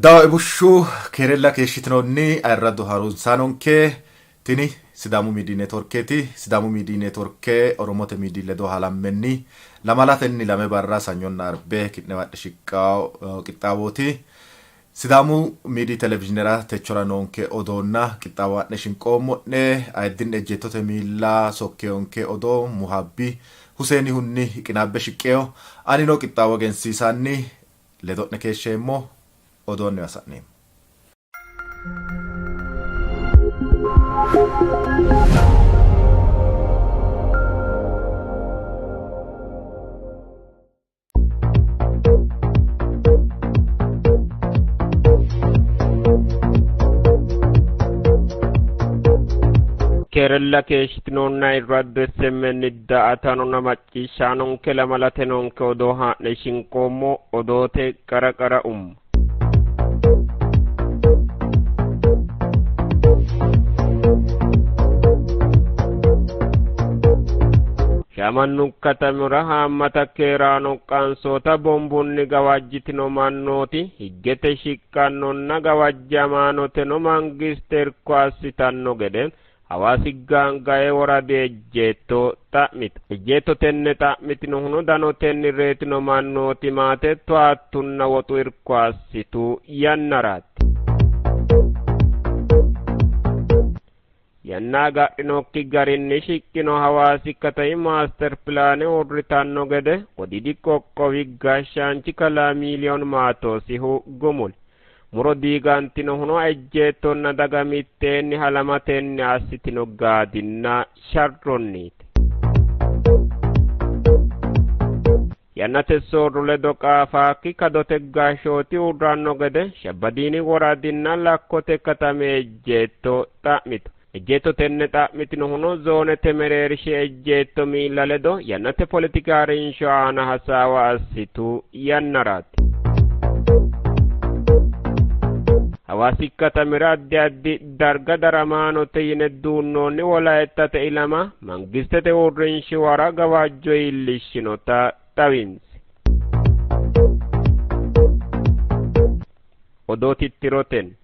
Dawa bushshu keerella keeshshitinoonni ayirrado harunsaanonke tini Sidaamu Miidiy Neetworkeeti. Sidaamu Miidiy Neetworke Oromote Miidiy ledo halammenni lamalatenni lame barra Sanyonna Arbe ki'newa adhe shiqqawo qixxaawooti. Sidaamu Miidiy Televizhiinera techora noonke odoonna qixxaawo ha'ne shinqoommo'ne. Ayiddinna ejjeettote miilla sokkeyonke odoo Muhabbi Huseenihunni qinaabbe shiqqeyo. Anino qixxaawo egensiisanni ledo'ne keeshsheemmo. Odoonniwa sa'neemmo. Keerella keeshshitinoonna irraddu SMN daa''ataanonna macciishshaanonke lamalate noonke odoo haa'ne shinqoommo odoote qara qara umma. Shamannu katamira haammata keeraano qansoota bombunni gawajjitino mannooti higgete shiqqannonna gawajjamaanoteno mangiste irko assitanno gede Hawaasi Gaangaye woradi ejjeetto xa'mitu. Ejjeetto tenne xa'mitinohuno danotenni reyitino mannooti maate towaattunna woxu irko assitu yannaraati. Yanna agadhinokki garinni shiqqino Hawaasi katami maaster pilaane uurritanno gede Wodiidi qoqqowi gashshaanchi kalaa Miiliyon Maatoosihu gumuli. Muro diigantinohuno ejjeettonna daga mitteenni halamatenni assitino gaadinna sharronniiti. Yannate soorro ledo qaafaakki kadote gashshooti uurranno gede Shabbadiini woradinna Lakkote katami ejjeetto xa'mitu. Ejjeetto tenne xa'mitinohuno zoonete mereershi ejjeetto miilla ledo yannate poletika harinsho aana hasaawa assitu yannaraati. Hawaasi katamira addi addi darga daramaanote yine duunnoonni Wolayittate ilama mangistete uurrinshuwara gawajjo iillishshinota xawinsi. Odoo tittirotenni.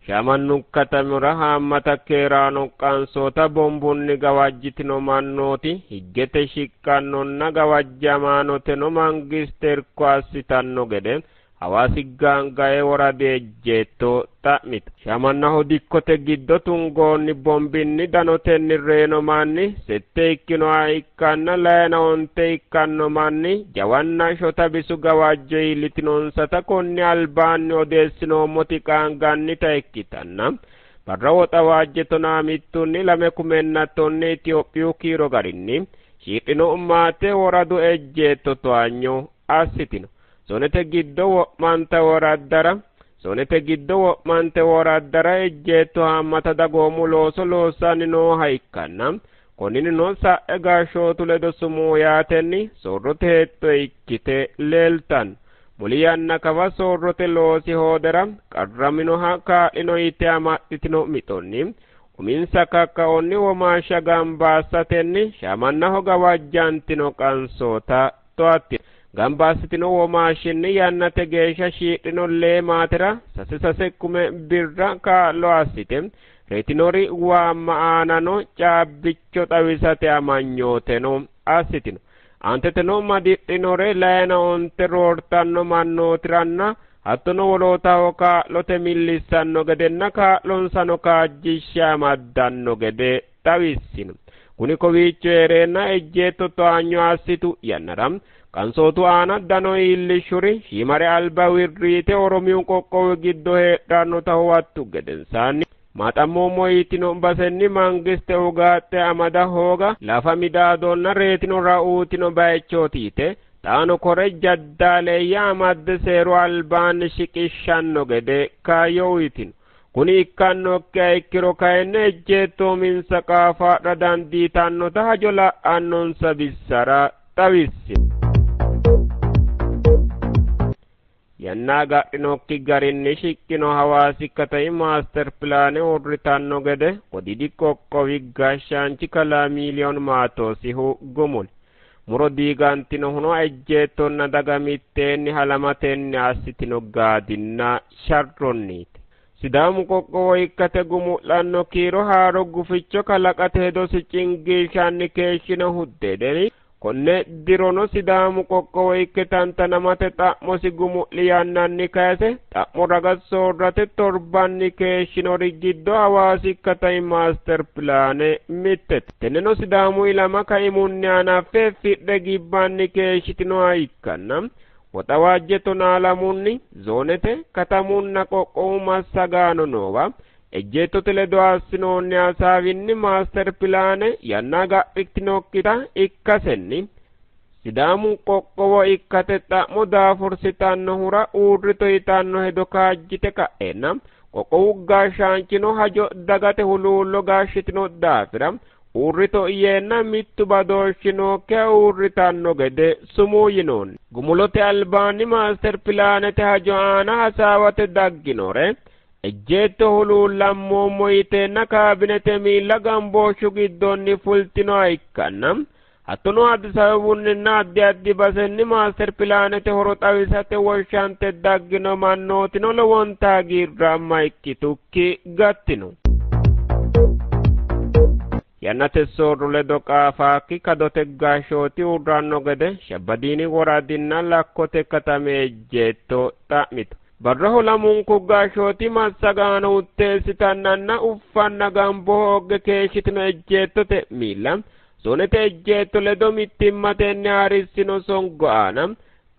Shamannu katamira haammata keeraano qansoota bombunni gawajjitino mannooti higgete shiqqannonna gawajjamaanoteno mangiste irko assitanno gede Hawaasi Gaangaye woradi ejjeetto xa'mitu. Shamannaho dikkote giddo tungoonni bombinni danotenni reyino manni sette ikkinoha ikkanna layina onte ikkanno manni jawanna shota bisu gawajjo iillitinonsata konni albaanni odeessinoommoti qaangannita ikkitanna barra woxawaajje tonaa mittunni lame kumenna tonne Itophiyu kiiro garinni shiidhino maate woradu ejjeetto towaanyo assitino. Zoonete giddo wo'manta woraddara Zoonete giddo wo'mante woraddara ejjeetto haammata dagoomu looso loossanni nooha ikkanna konninnino sa'e gashshootu ledo sumuu yaatenni soorrote hexxo ikkite leeltanno. Muli yanna kawa soorrote loosi hoodera qarraminoha kaa'lino yite amaxxitino mixonni uminsa kakkaonni womaashsha gamba assatenni shamannaho gawajjantino qansoota towattino. Gamba assitino womaashshinni yannate geeshsha shiidhino lee maatera sase sase kume birra kaa'lo assite reyitinori waamma aanano caabbicho xawisate amanyooteno assitino. Aanteteno madidhinore layina onte roortanno mannootiranna hattono wolootaho kaa'lote millissanno gedenna kaa'lonsano kaajjishshe amaddanno gede xawissino. Kuni kowiicho hee'reenna ejjeetto towaanyo assitu yannara qansootu aana dano iillishshuri shiimare alba wirri yite Oromiyu qoqqowi giddo heedhannota huwattu gedensaanni maaxammoommo yitino basenni mangiste ugaaxxe amada hooga lafa midaadonna reetino ra'uutino bayichooti yite xaano kore jaddaaleeyye amadde seeru albaanni shiqishshanno gede kaayyo uyitino. Kuni ikkannokkiha ikkiro kayinni ejjeetto uminsa qaafo adha dandiitannota hajo la'annonsa bissara xawissino. Yanna agadhinokki garinni shiqqino Hawaasi katami maaster pilaane uurritanno gede Wodiidi qoqqowi gashshaanchi kalaa Miiliyon Maatoosihu gumuli. Muro diigantinohuno ejjeettonna daga mitteenni halamatenni assitino gaadinna sharronniiti. Sidaamu qoqqowo ikkate gumu'lanno kiiro haaro guficho kalaqate hedosi cingiishanni keeshshinohu Dedeni konne dirono Sidaamu qoqqowo ikke tantanamate xa'mosi gumu'li yannanni kayse xa'mo raga soorrate torbanni keeshshinori giddo Hawaasi katami maaster pilaane mittete. Tenneno Sidaamu ilama kaimunni hanaffe effidhe gibbanni keeshshitinoha ikkanna Woxawaajje 12 zoonete katamunna qoqqowu massagaano noowa ejjeettote ledo assinoonni hasaawinni maaster pilaane yanna agadhitinokkita ikkasenni Sidaamu qoqqowo ikkate xa'mo daafursitannohura uurrito yitanno hedo kaajjite ka'eenna qoqqowu gashshaanchino hajo dagate huluullo gashshitino daafira uurrito yeenna mittu badooshshi nookkiha uurritanno gede sumuu yinoonni. Gumulote albaanni maaster pilaanete hajo aana hasaawate dagginore ejjeetto huluullammoommo yiteenna kaabinete miilla gambooshshu giddonni fultinoha ikkanna hattono Addis Abebunninna addi addi basenni maaster pilaanete horo xawisate woshshante daggino mannootino lowonta hagiirraamma ikkitukki gattino. Yannate soorro ledo qaafaakki kadote gashshooti uurranno gede Shabbadiini woradinna Lakkote katami ejjeetto xa'mitu. Barraho lamunku gashshooti massagaano utteessitannanna uffanna gambo hoogge keeshshitino ejjeettote miilla zoonete ejjeetto ledo mittimmatenni harissino songo aana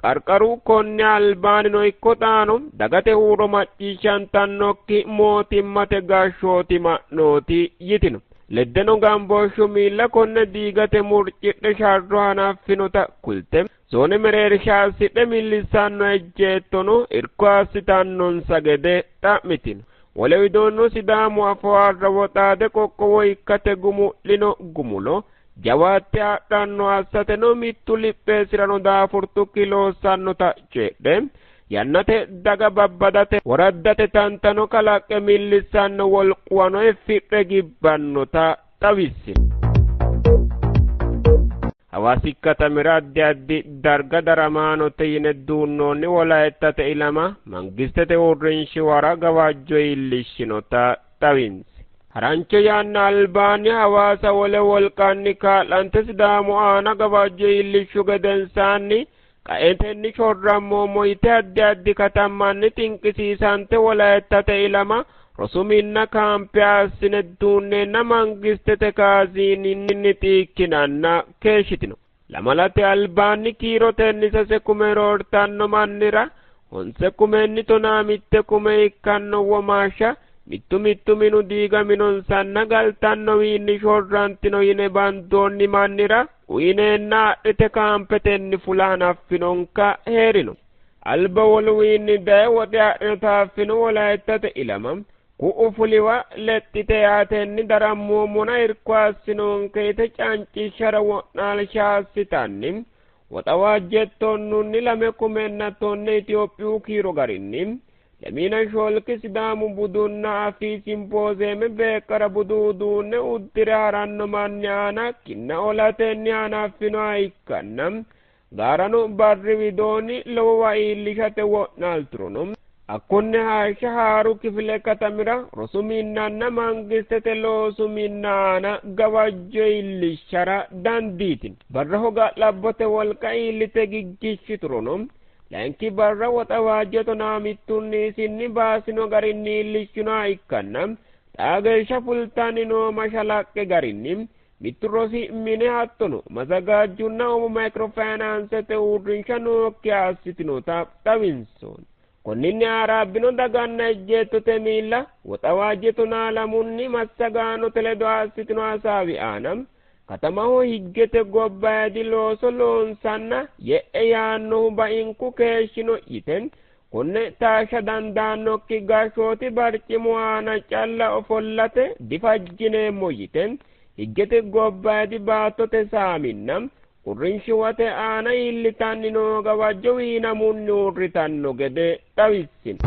qarqaru konne albaanino ikko xaano dagate huuro macciishshantannokki mootimmate gashshooti ma'nooti yitino. Leddeno gambooshshu miilla konne diigate murcidhe sharro hanaffinota kulte zoone mereersha assidhe millissanno ejjeettono irko assitannonsa gede xa'mitino. Wole widoonno Sidaamu afoo arrawo xaade qoqqowo ikkate gumu'lino gumulo jawaatte hadhanno assateno mittu lipheessirano daafurtukki loossannota coyidhe yannate daga babbadate woraddate tantano kalaqqe millissanno wolquwano effidhe gibbannota xawissino. Hawaasi katamira addi addi darga daramaanote yine duunnoonni Wolayittate ilama mangistete uurrinshuwara gawajjo iillishshinota xawinsi. Harancho yanna albaanni Hawaasa wole wolqanni kaa'lante Sidaamu aana gawajjo iillishshu gedensaanni qaetenni shorrammoommo yite addi addi katammanni xinqisiisante Wolayittate ilama rosu minna kaampe assine duunneenna mangistete kaaziininni xiikkinanna keeshshitino. Lamalate albaanni kiirotenni 3,000 roortanno mannira 9 kumenni 15 kume ikkanno womaashsha mittu mittu minu diigaminonsanna galtannowiinni shorrantino yine bandoonni mannira uyineenna adhite kaampetenni fula hanaffinonka hee'rino. Alba woluwiinni daye woxe adhinota affino Wolayittate ilama ku'u fuliwa lexxite yaatenni darammoommona irko assinonke yite cancishshara wo'naalsha assitanni Woxawaajje 12 kumenna 10 Itiyophiyu kiiro garinni 24 Sidaamu budunna afii simpoozeeme beeqqara budu uduunne uddire haranno manni aana kinna olatenni hanaffinoha ikkanna gaarano barri widoonni lowowa iillishate wo'naalturono hakkonne hashsha haaru kifile katamira rosu minnanna mangistete loosu minna aana gawajjo iillishshara dandiitino. Barraho ga'labbote wolqa iillite giggishshiturono layinki barra Woxawaajje 11nni isinni baasino garinni iillishshinoha ikkanna xaa geeshsha fultanni noo mashalaqqe garinni mittu rosi mine hattono mazagaajjunna umu mayikirofaanaansete uurrinsha nookkiha assitinota xawinsoonni. Konninni aaraabbino daganna ejjeettote miilla Woxawaajje 12nni massagaanote ledo assitino hasaawi aana katamaho higgete gobbayidi looso loonsanna ye'e yaannohu bainku keeshshino yite konne taashsha dandaannokki gashshooti barcimu aana calla ofollate difajjineemmo yite higgete gobbayidi baattote saaminna uurrinshuwate aana iillitanni noo gawajjo wiinamunni uurritanno gede xawissino.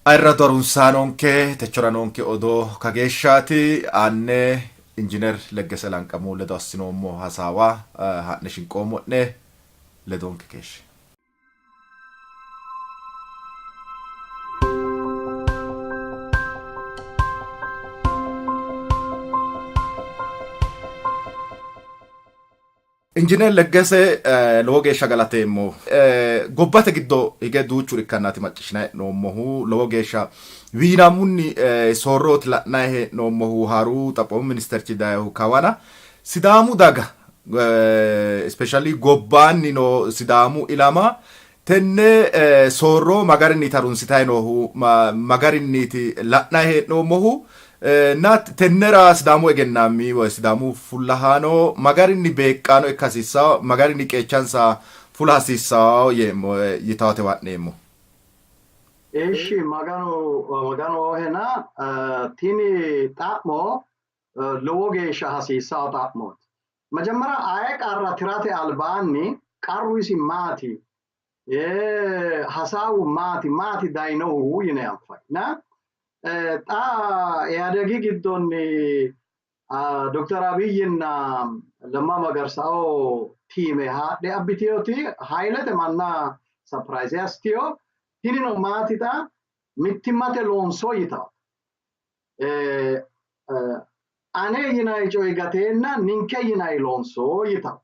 Ayirrado harunsaanonke techora noonke odoo kageeshshaati. Aanne Injiiner Leggese Lanqamo ledo assinoommo hasaawa haa'ne shinqoommo'ne. Ledonke keeshshe. Injiiner Leggese lowo geeshsha galateemmo. Gobbate giddo hige duuchuri ikkannaati macciishshinanni hee'noommohu. Lowo geeshsha wiinamunni soorrooti la'nanni hee'noommohu haaru xaphoomu ministerchi dayihu kawana. Sidaamu daga especially gobbaanni noo Sidaamu ilama tenne soorro ma garinniiti harunsitanni noohu, ma garinniiti la'nanni hee'noommohu? Na tennera Sidaamu egennaammi woy Sidaamu fullahaano ma garinni beeqqaano ikka hasiissanno, ma garinni qeechansa fula hasiissanno yeemmo yitawote wa'neemmo. Eshi Maganu Maganu oohena tini xa'mo lowo geeshsha hasiissanno xa'mooti. Majammara aye qarra tirate albaanni qarru isi maati? Hasaawu maati? Maati dayinohu yine anfanni. Na xa Ihaadegi giddonni Dokter Abiyyinna Lemma Magarsao tiime haadhe abbitinoti Haylete manna sapirayze assitino. Tinino maati xa mittimmate loonso yitanno. Ane yinanni coyi gateenna ninke yinanni loonso yitanno.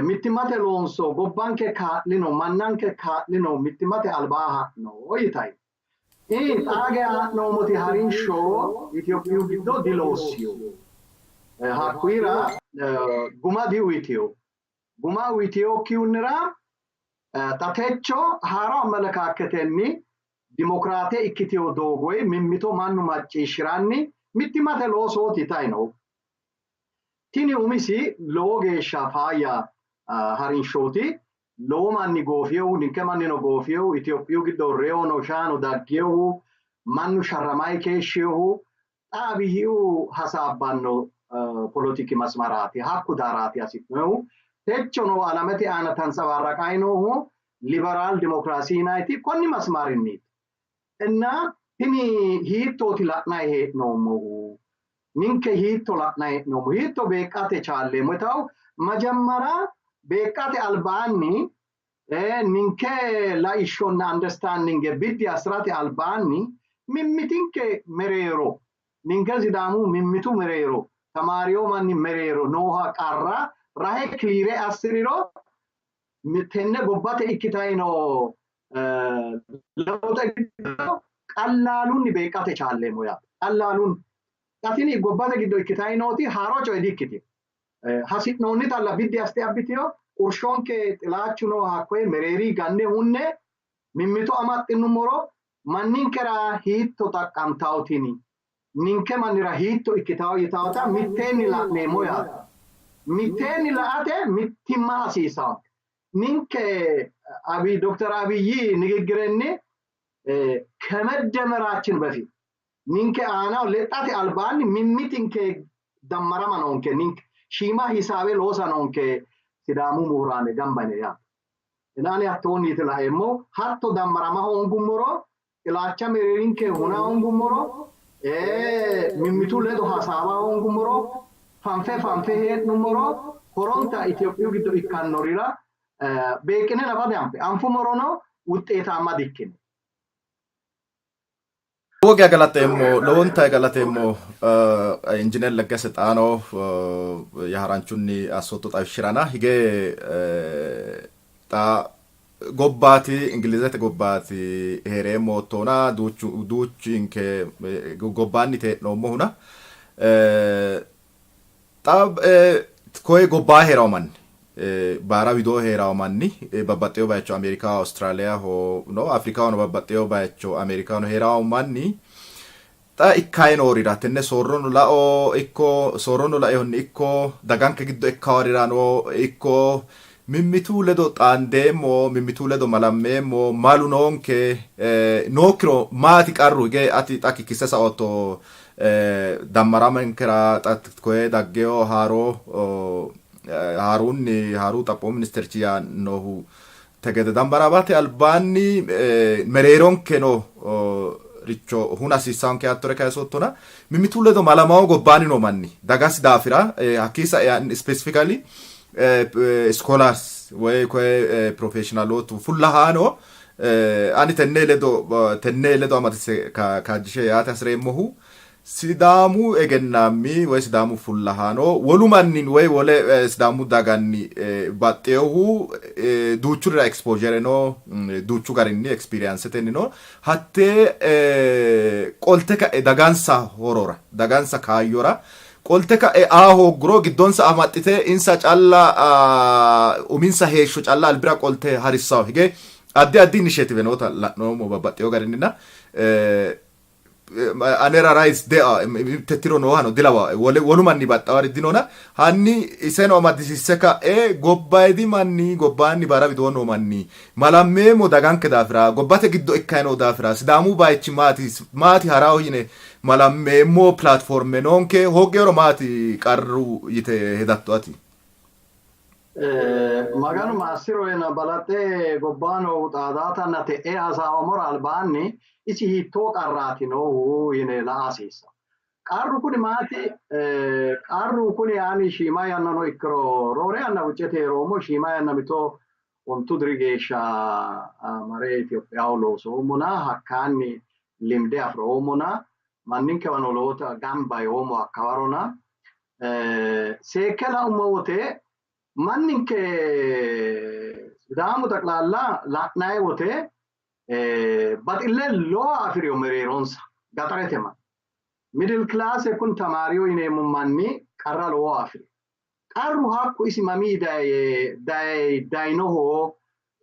Mittimmate loonso, gobbanke kaa'lino, mannanke kaa'lino, mittimmate albaa ha'no yitanno. Xaa geya ha'noommoti harinsho Itophiyu giddo diloossino. Hakkuyira guma diuyitino. Guma uyitinokkihunira xa techo haaro amelekaakketenni dimokiraate ikkitino doogoyi mimmito mannu macciishshiranni mittimmate loosooti yitanni noohu. Tini umisi lowo geeshsha faayya harinshooti. Lowo manni goofinohu, ninke mannino goofinohu, Itophiyu giddo reyono shaano dagginohu, mannu sharramayi keeshshinohu xa Abiyyiu hasaabbanno polotiki masmaraati, hakku daaraati hasi'nohu. Techono alamete aana tantsabaarraqayi noohu liberaal dimokiraasi yinayiti konni masmarinniiti. Inna tini hiittooti la'nayi hee'noommohu? Ninke hiitto la'nayi hee'noommo? Hiitto beeqqate chaalleemmo? Yitawo majammara beeqqate albaanni ninke laishshonna understandinge biddi assi'rate albaanni mimmitinke mereero, ninke Sidaamu mimmitu mereero, tamaariyo manni mereero nooha qarra rahe kiliire assi'riro tenne gobbate ikkitanni noo lewuxe giddo qallaalunni beeqqate chaalleemmo yaate. Qallaalunni. Xa tini gobbate giddo ikkitanni nooti haaro coye di''ikkitino. Hasi'noonnitalla biddi assite abbitino. Qurshonke xilaachu noo hakkoye mereeri ganne hunne mimmito amaxxinummoro manninkera hiitto xaqqantawo tini? Ninke mannira hiitto ikkitawo yitawota mitteenni la'neemmo yaate. Mitteenni la''ate mittimma hasiissanno. Ninke Abiy Dokter Abiyyi nigiggirenni ከመደመራችን በፊት ninke aanaho lexxate albaanni mimmitinke dammarama noonke, ninke shiima hisaabe loosa noonke Sidaamu muhuraane gamba yine yaate. Ani hattoonniiti laeemmo. Hatto dammarama hoongummoro, xilaacha mereerinke huna hoongummoro, mimmitu ledo hasaawa hoongummoro, fanfe fanfe hee'nummoro horonta Itophiyu giddo ikkannorira beeqqine nafa dianfe. Anfummorono wuxxeetaamma dikkino. Lowo geya galateemmo, lowonta galateemmo Injiiner Leggese xaano yaharanchunni assootto xawishshirana hige xa gobbaati Ingilizete gobbaati hee'reemmo oottoona duuchu duuchinke gobbaanniti hee'noommohuna Xa koye gobbaa hee'rawo manni baara widoo hee'rawo manni babbaxxeyo bayicho Ameerikaho, Awustiraaliyaho no, Afrikahono babbaxxeyo bayicho Ameerikahono hee'rawo manni xa ikkayi noorira tenne soorrono lao ikko soorrono laehunni ikko daganke giddo ikkaworirano ikko mimmitu ledo xaandeemmo, mimmitu ledo malammeemmo, malu noonke, nookkiro maati qarru? Hige ati xa kikkisse saootto Dammaramankera xa koye daggeyo haaro haarunni haaru xaphoomu ministerchi yaannohu tegede dambaramate albaanni mereeronke no richo huna hasiissanke hattore kayisoottona mimmitu ledo malamawo gobbaanni noo manni dagasi daafira hakkii sae specifically scholars woy koye professionalootu fullahaano ani tenne ledo amadise kaajjishe yaate hasireemmohu, Sidaamu egennaammi woy Sidaamu fullahaano wolu mannin woy wole Sidaamu daganni baxxeehu duuchurira exposure no, duuchu garinni experiencetenni no, hattee qolte ka'e dagansa horora, dagansa kaayyora qolte ka'e aa hoogguro, giddonsa amaxxite insa calla uminsa heeshsho calla albira qolte harissawo hige addi addi initiative noota la'noommo babbaxxewo garinninna anera rights dea tettiro noohano dilawa, wolu manni baxxawari dinona. Hanni iseno amadisiisse ka'e gobbayidi manni, gobbaanni bara widoo noo manni malammeemmo daganke daafira, gobbate giddo ikkayi noo daafira, Sidaamu bayichi maati maati haraho yine malammeemmo platforme noonke hooggeero maati qarru yite hedatto ati? Maganu maassiroena balaxe gobbaano xaadaatanna te'e hasaawamora albaanni isi hiittoo qarraati noohu yine la'a hasiissa. Qarru kuni maati? Qarru kuni ani shiima yannano ikkiro roore yanna wuccete heeroommo, shiima yanna mito 50 diri geeshsha mare Itophiyaho loosoommona hakkaanni limde afi'roommona manninkewano lowota gamba yoommo hakkawarona seekke laummo wote manninke Sidaamu xaqlaalla la'nayi wote baxille lowo afi'rino mereeronsa gaxarete manni. Middle class kun tamaariyo yineemmo manni qarra lowo afi'rino. Qarru hakku isi mamii dayinoho?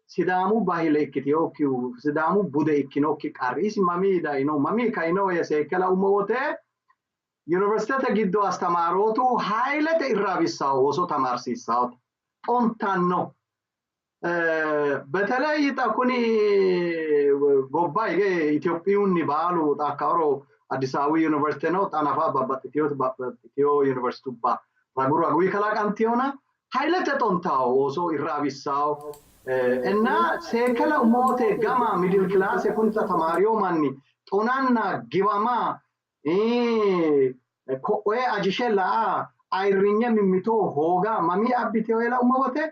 Sidaamu bahile ikkitinokki, Sidaamu bude ikkinokki qarri isi mamii dayino, mamii kaino yee seekke laummo wote yuniversitete giddo astamaarootu haylete irraabissawo ooso tamaarsiissawote xontanno. በተለይ xa kuni gobba hige Itophiyunni baalu xa hakkawaro Addis Ababu Yuniversite no, xa nafa babbaxxiteyo yuniversitubba ragu raguyi kalaqanteyona haylete xontawo ooso irraabissawo እና seekke laummo wote gama middle class kun xa tamaariyo manni xonanna giwama, ko'oe ajishe la'a, ayirrinye mimmito hooga mamii abbiteyo yee laummo wote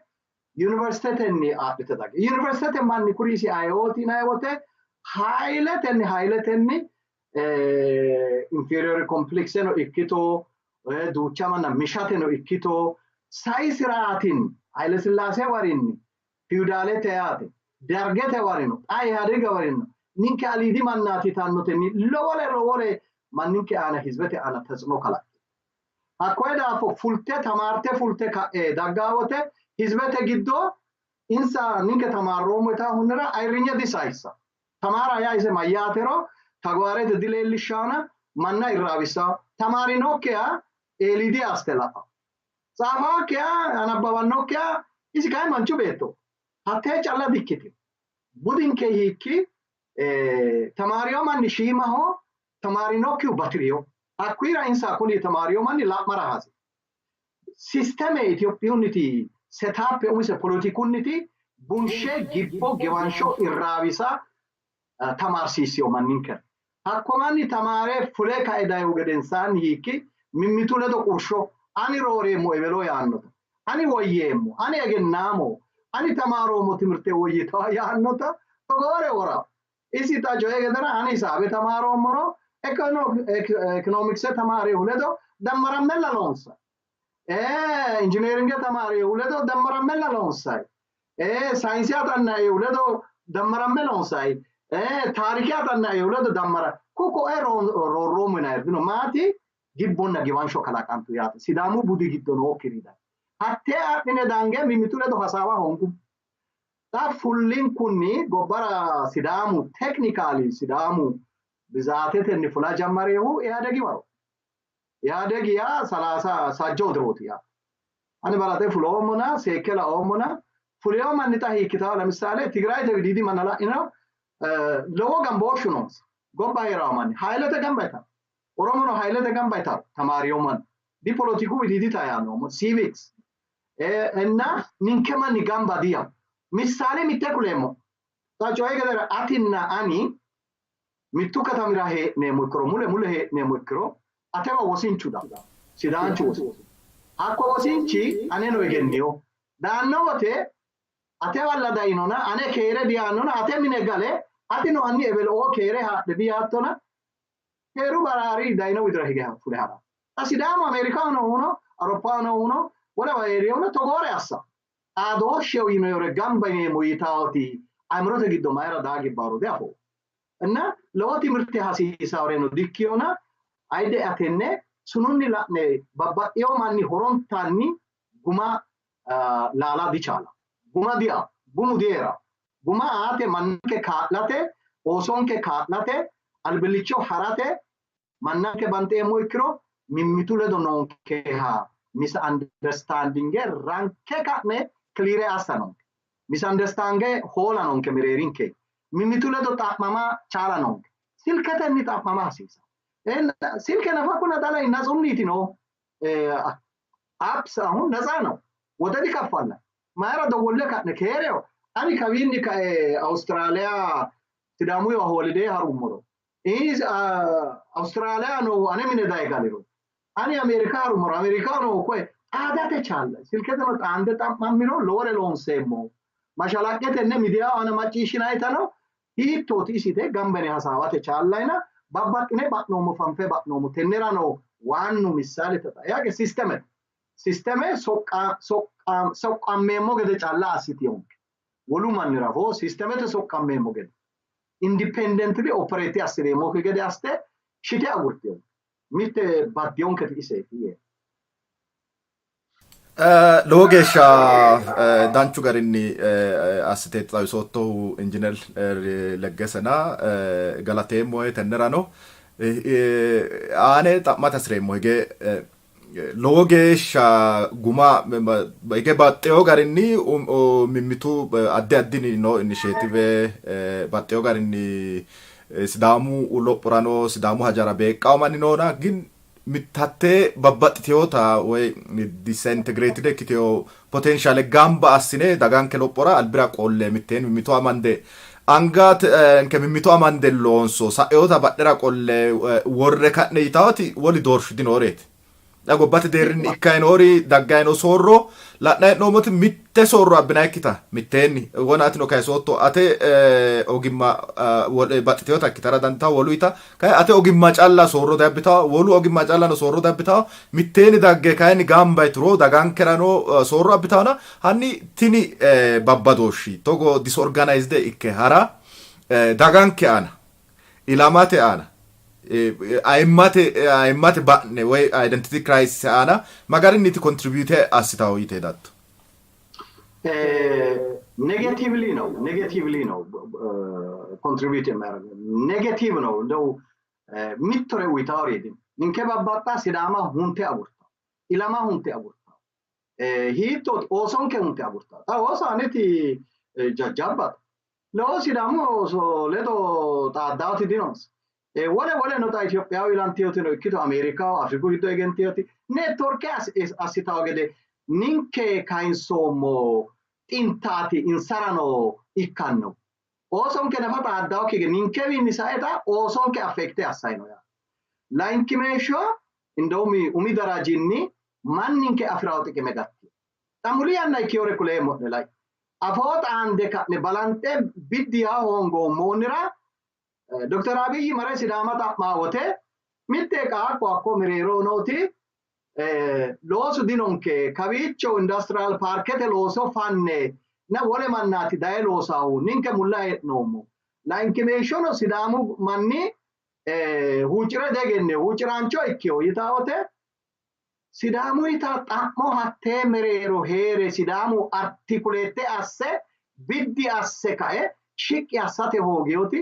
yuniversitetenni adhite dagge yuniversitete manni kuri isi ayeooti yinanni wote hayletenni inferior complexeno ikkito, duucha manna mishateno ikkito, sai siraatin Haile Sillaase warinni fiwudaalete yaate, Dargete warino, xa Ihadega warino ninke aliidi mannaati yitannotenni lowore lowore manninke aana, hizbete aana ተጽዕኖ kalaqqe hakkoye daafo fulte tamaarte fulte ka'e daggaa wote hizbete giddo insa ninke tamaarroommo yitaahunira ayirrinye disayissa, tamaara yaa ise mayyaatero tagwaarete dileellishshaana manna irraabissawo, tamaarinokkiha eeliidi aste la''a, tsafaakkiha anabbawannokkiha isi kayi manchu beetto hattee calla dikkitino. Budinke hiikki tamaariyo manni shiimaho, tamaarinokkihu batiriyo, hakkuyira insa kuni tamaariyo manni la'mara hasi sisteme Itophiyunniti setaappe umise politikunniti bunshe, gibbo, giwansho, irraawisa tamaarsiissiyo manninkera. Hakko manni tamaare fule kae dayihu gedensaanni hiikki mimmitu ledo qursho, ani rooreemmo ewelo yaannota, ani woyyeemmo, ani egennaamo, ani tamaaroomo timirte woyyitawa yaannota togoore wora isi xa coye gedera ani hisaabe tamaaroommoro economicse tamaarihu ledo dammarammella loonsa, injineeringe tamaarihu ledo dammarammella loonsay, sayinse axannaehu ledo dammaramme loonsay, taarike axannaehu ledo dammara ku koe roorroommo yinayir maati gibbonna giwansho kalaqantu yaate. Sidaamu budi giddo nookkiri hattee adhine dange mimmitu ledo hasaawa hoongu. Xa fullinkunni gobbara Sidaamu technically Sidaamu bizaatetenni fula jammareehu Ihadegi waro. Ihadegi yaa 30 sajjoo dirooti yaate. Ani balaxe fuloommona seekke laoommona fuleyo manni xa hiikkitawo? ለምሳሌ Tigrayete widiidi manna la'ino, lowo gambooshshu noonsa. Gobba heerawo manni haylete gamba yitanno. Oromono haylete gamba yitanno tamaariyo manni. Di politiku widiidita yaanno civics እና ninke manni gamba diyawo. Missaale mitte kuleemmo. Xa coye gedera atinna ani Mittu katamira hee'neemmo ikkiro, mule mule hee'neemmo ikkiro, atewa wosinchu daanno. Sidaanchu wosinchi. Hakko wosinchi aneno egenniyo. Daanno wote atewalla dayinona ane keere diyaannona, ate mine gale atino hanni ewelo keere haadhe diyaattona, keeru baraari dayino widira hige fule ha'ranno. Xa Sidaamu Ameerikaho noohuno, Awuroppaho noohuno, wolewa hee'rihuno togoore assa. Xaadooshsheho yinore gamba yineemmo yitaoti aimirote giddo mayira daa gibbaworo diafoommo. Inna lowo timirte hasiisaworeno dikkiyona, ayidde atenne sununni la'ne babbaxxeyo manni horontanni guma laala dichaala. Guma dia, gumu dihee'ra. Guma aate, mannanke kaa'late, oosonke kaa'late, albillicho harate mannanke banxeemmo ikkiro mimmitu ledo noonkeha misunderstandinge ranke ka'ne clear assa noonke. Misunderstandinge hoola noonke mereerinke. Mimmitu ledo xa'mama chaala noonke. Silketenni xa'mama hasiisa. Silke nafa kuna dalay natsunniti no apps አሁን ነፃ ነው። ወደ ዲከፋላ mayra dowwolle ka'ne keereho ani kawiinni kae Awustiraaliya Sidaamu holiday harummoro, Awustiraaliya noohu ane mine daye galiro, ani Ameerika harummoro Ameerikaho noohu koye xaadate chaalla silketeno xaande xa'mammiro lowore loonseemmo. Mashalaqqetenne miidiyaho aana macciishshinayitano hiittooti isite gamba yine hasaawate chaallayina babbaxxine ba'noommo, fanfe ba'noommo. Tennerano waannu missaale yaage sistemete. Sisteme soqqammeemmo gede calla assitiyonke. Wolu mannira foo sistemete soqqammeemmo gede, independently operate assineemmokki gede assite shite agurtiyonke. Mitte baddiyonketi iseeti yee. Lowo geeshsha danchu garinni assite xawisoottohu Injiiner Leggesena, galateemmohe. Tennerano aane xa'mate hasireemmo, hige lowo geeshsha guma hige baxxeyo garinni mimmitu addi addini no initiative, baxxeyo garinni Sidaamu lophorano Sidaamu hajara beeqqawo manni noona, gin hattee babbaxxiteyota woy disintegrated ikkiteyo potential gamba assine daganke lophora albira qolle mitteen mimmito amande anga nke mimmito amande loonso, sa'eyota badhera qolle worre ka'ne yitawoti woli doorshu dinooreeti. Xa gobbate deerrinni ikkayi noori daggayi noo soorro la'nayi hee'noommoti mitte soorro abbinayikkita mitteenni wona atino kayisootto ate ogimma baxxiteyota ikkitara dandiitawo, woluyita kayi ate ogimma calla soorro diabbitawo, wolu ogimma callano soorro diabbitawo, mitteenni dagge kayinni gamba yituro dagankerano soorro abbitawona, hanni tini babbadooshshi togo disorganized ikke hara daganke aana, ilamate aana, ayimmate ba'ne woy identity crisis aana magarinniti contribute assitawo yite hedatto? Negatively ነው፣ negatively ነው contribute የሚያደርገው፣ negative ነው። እንደው mittore uyitaworeeti ninke babbaxxa Sidaama hunte agurtawo, ilama hunte agurtawo, hiittooti oosonke hunte agurtawo. Xa ooso aneti jajjabbate, lowo Sidaamu ooso ledo xaaddaoti dinonsa. Wole woleno xa Itophiyaho ilantiyotino ikkito Ameerikaho Afriku giddo egentiyoti networke assitawo gede ninke kayinsoommo xintaati insarano ikkanno. Oosonke nafa xaaddawokki gede ninkewiinni sae xa oosonke affekte assayino yaa. Layinkimeeshsho indawumi umi darajinni manninke afirawo xiqime gatti. Xa muli yanna ikkiyore kuleemmo'ne lai. Afoo xaande ka'ne balanxe biddi yaa hoongoommoonnira Dokter Abiy mare Sidaama xa'maa wote mitte qaaqqo hakko mereero nooti loosu dinonke kawiicho industrial paarkete looso fanne na wole mannaati daye loosahu, ninke mulla hee'noommo. Layinkimeeshshono Sidaamu manni huuccire diegennino, huucciraancho ikkiho yitawote Sidaamuyita xa'mo hattee mereero hee're Sidaamu artikuleette asse biddi asse kae shiqqi assate hoogiyoti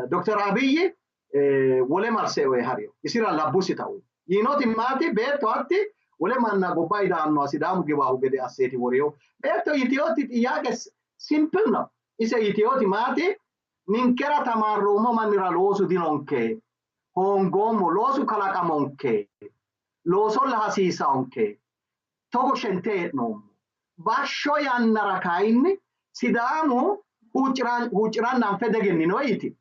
Dokter Abiy wole marse oye hariyo isira labbusita uyi. Yiinoti maati beetto hatti wole manna gobba idaannoha Sidaamu giwaahu gede asseeti woriyo. Beetto yitiyoti xiyaaqe simple no. Ise yitiyoti maati ninkera tamaarroommo mannira loosu dinonke, hoongoommo, loosu kalaqamonke, loosolla hasiisaonke, togo shente hee'noommo. Bashsho yannara kayinni Sidaamu huucciranna anfe degennino yiti.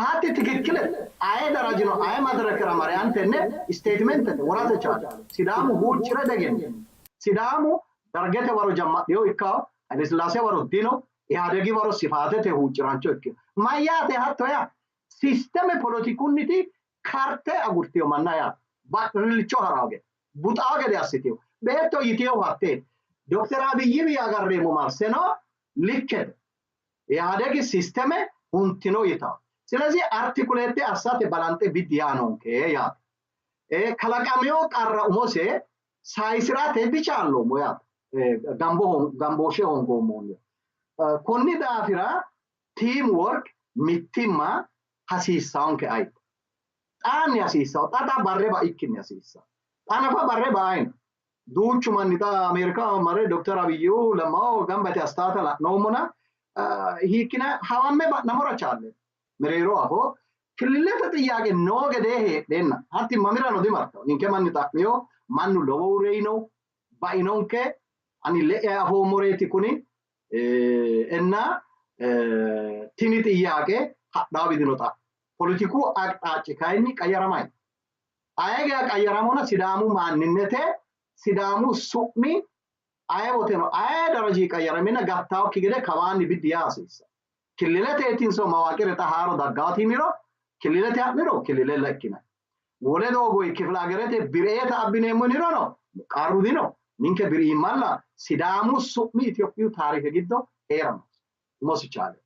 Taati tikikkile aye darajino aye madirakera mare antenne statementete worate chaale. Sidaamu huuccire degenne. Sidaamu dargete waro jammadhiyo ikkawo, Haile Sillaase waro dino, Ihaadegi waro sifaatete huuccirancho ikkino. Mayyaate hatto yaa sisteme polotikunniti karte agurtiyo manna yaa ba'rilicho harawo gede buxawo gede assitiyo beetto yitiyo hatteeti. Dokter Abiyyiwi agarreemmo marseno likkete. Ihaadegi sisteme huntino yitawo. Silezi artikuleette assate balanxe biddi yaa noonke yaate. Kalaqamino qarra umose sayisirate dichaalloommo yaate. Gambooshe hoongoommohunni. Konni daafira team work mittimma hasiissaonke ayidde. Xaanni hasiissawo, xa xa barre baikkinni hasiissawo. Xa nafa barre ba'ayino. Duuchu manni xa Ameerikaho mare Dokter Abiyyu Lemmaho gamba yite astaata la'noommona hiikkina hawamme ba'namora chaalle. Mereero afoo killilete xiyaaqe noo gedee heedheenna hatti mamirano dimartawo. Ninke manni xa'miyo mannu lowohu reyino bainonke ani le'e afoommoreeti kuni enna tini xiyaaqe hadhaa bidino xa. Politiku aqxaacci kayinni qayyaramay. Aye geya qayyaramona Sidaamu maanninnete Sidaamu su'mi aye woteno aye daraji qayyaramina gattaokki gede kawaanni biddi yaa hasiissa. Killileteetinso mawaaqire xa haaro daggaati yiniro killilete ha'niro killilella ikkinanni. Wole doogoyi kifilagerete bireeta abbineemmo yinirono qarru dino. Ninke biriimmalla Sidaamu su'mi Itophiyu taarike giddo hee'rano umosi chaale.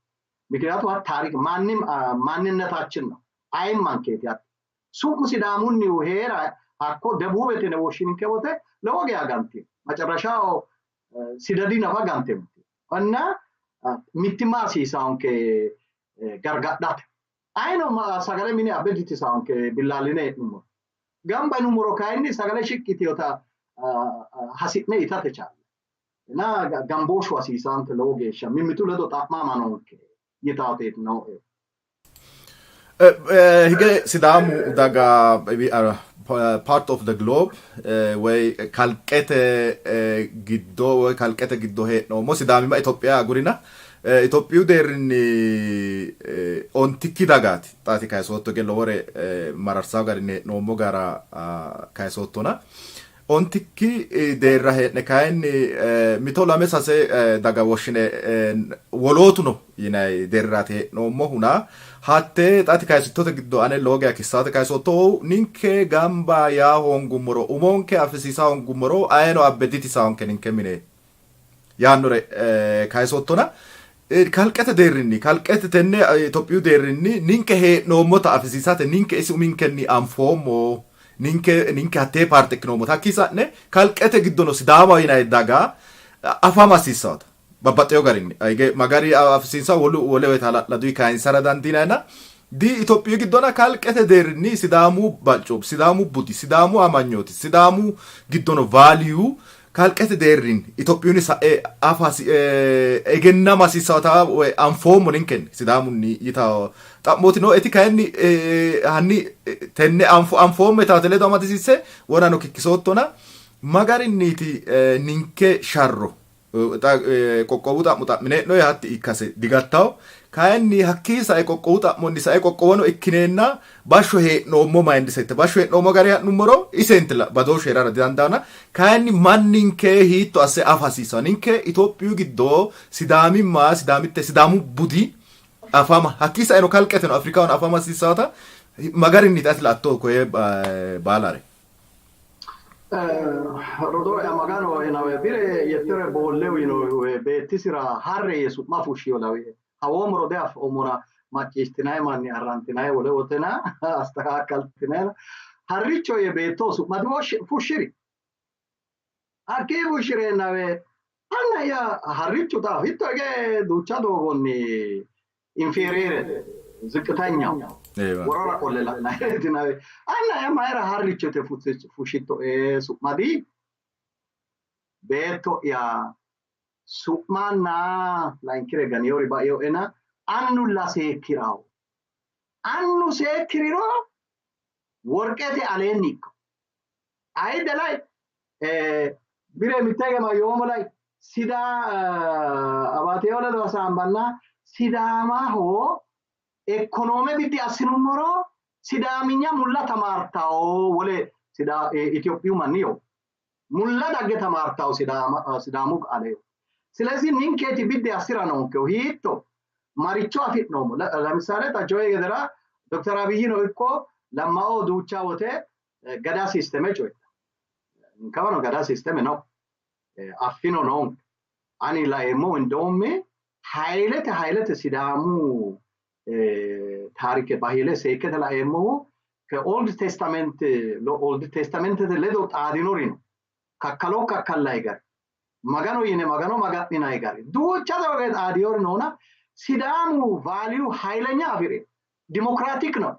Mikinaatu hat taarik maanninnetaችን ነው ayimmankeeti hatti. Su'mu Sidaamunnihu hee'ra hakko debuubete yine woshshininke wote lowo geya gantino. Macarrashaho sidadi nafa gantino. እና mittimma hasiisaonke gargadhate. Ayino sagale mine abbe ditisaonke billaalline hee'nummoro. Gamba yinummoro kayinni sagale shiqqi yitinota hasi'ne itate chaalle. እና gambooshu hasiisaonke lowo geeshsha mimmitu ledo xa'mama noonke yitaateeti nooe. Hige Sidaamu daga we are part of the globe woy kalqete giddo woy kalqete giddo hee'noommo Sidaamimma Itophiya agurina Itophiyu deerrinni ontikki dagaati xaati kayisootto hige lowore mararsawo garinni hee'noommo gara kayisoottona ontikki deerra hee'ne kayinni mito lame sase daga woshshine wolootuno yinanni deerraati hee'noommohuna hatte xaati kayisittote giddo ane lowo geya kissaate kayisoottohu ninke gamba yaa hoongummoro umonke afisiisa hoongummoro ayeno abbe ditisaonke ninke mine yaannore kayisoottona kalqete deerrinni kalqete tenne Itophiyu deerrinni ninke hee'noommota afisiisate ninke isi uminkenni anfoommo ninke ninke hattee paarte ikkinoommota hakkii sa'ne kalqete giddono Sidaama yinanni daga afama hasiissawota babbaxxeyo garinni hige magari afisiinsa wolu wole woyte hala'ladu kayinsara dandiinayna di Itophiyu giddona kalqete deerrinni Sidaamu balchoom Sidaamu budi Sidaamu amanyooti Sidaamu giddono value kalqete deerrinni Itophiyuni sa'e afa egennama hasiissawota woy anfoommo ninkenni Sidaamunni yitawo xa'mooti nooeti kayinni hanni tenne anfoommo yitawote ledo amadisiisse wonano kikkisoottona magarinniiti ninke sharro qoqqowu xa'mo xa'minee'noe hatti ikkase digattawo kayinni hakkii sae qoqqowu xa'monni sae qoqqowono ikkineenna bashsho hee'noommo mindset bashsho hee'noommo gari ha'nummoro isentila badooshshu hee'rara didandaana kayinni manninke hiitto asse afa hasiissanno ninke Itophiyu giddo Sidaamimma Sidaamitte Sidaamu budi afama hakkii saeno kalqeteno Afrikahono afama hasiissawota magarinniiti ati la'atto koye baalare? Rodoo'ya Magano hinawe bire yettere boollew yino beettisira harre yee su'ma fushshiyo lawie. Hawoomoro diafoomona macciishshitinayi manni arrantinayi wole wotena astakaakkaltinayina harricho yee beettoho su'ma fushshiri. Hakkii fushshireennawe anna'ya harrichu xa hitto hige duucha doogonni inferiirete ziqqitenyaho worora qolle la'nayeetinawe anna'ya mayira harricho yite fushshittoe su'ma di beetto'ya su'manna layinkire ganiyori baioena annulla seekkirawo annu seekkiriro worqete aleenni ikko ayidde lai bire mittege mayyoommo lai sida abaateo ledo hasaambanna sidaamaho Ekonoome biddi assinummoro Sidaaminya mulla tamaartawo wole Itophiyu manniyo mulla dagge tamaartawo Sidaamu qaaleyo. ስለዚህ ninkeeti biddi assira noonkehu hiitto maricho afi'noommo? ለምሳሌ xachoye gedera ዶክተር አብይno ikko Lammao duucha wote gada systeme coyidha. Ninkewano gada systeme no, affino noonke. Ani laeemmohu እንደውም haylete haylete Sidaamu taarike bahile seekkete laeemmohu ከ Old Testament, Old Testamentete ledo xaadinori no. Kakkalo kakkallayi gari, Magano yine Magano maga'ninayi gari duucha doogo xaadinori noona Sidaamu value ኃይለኛ afi'rino, ዲሞክራቲክ ነው።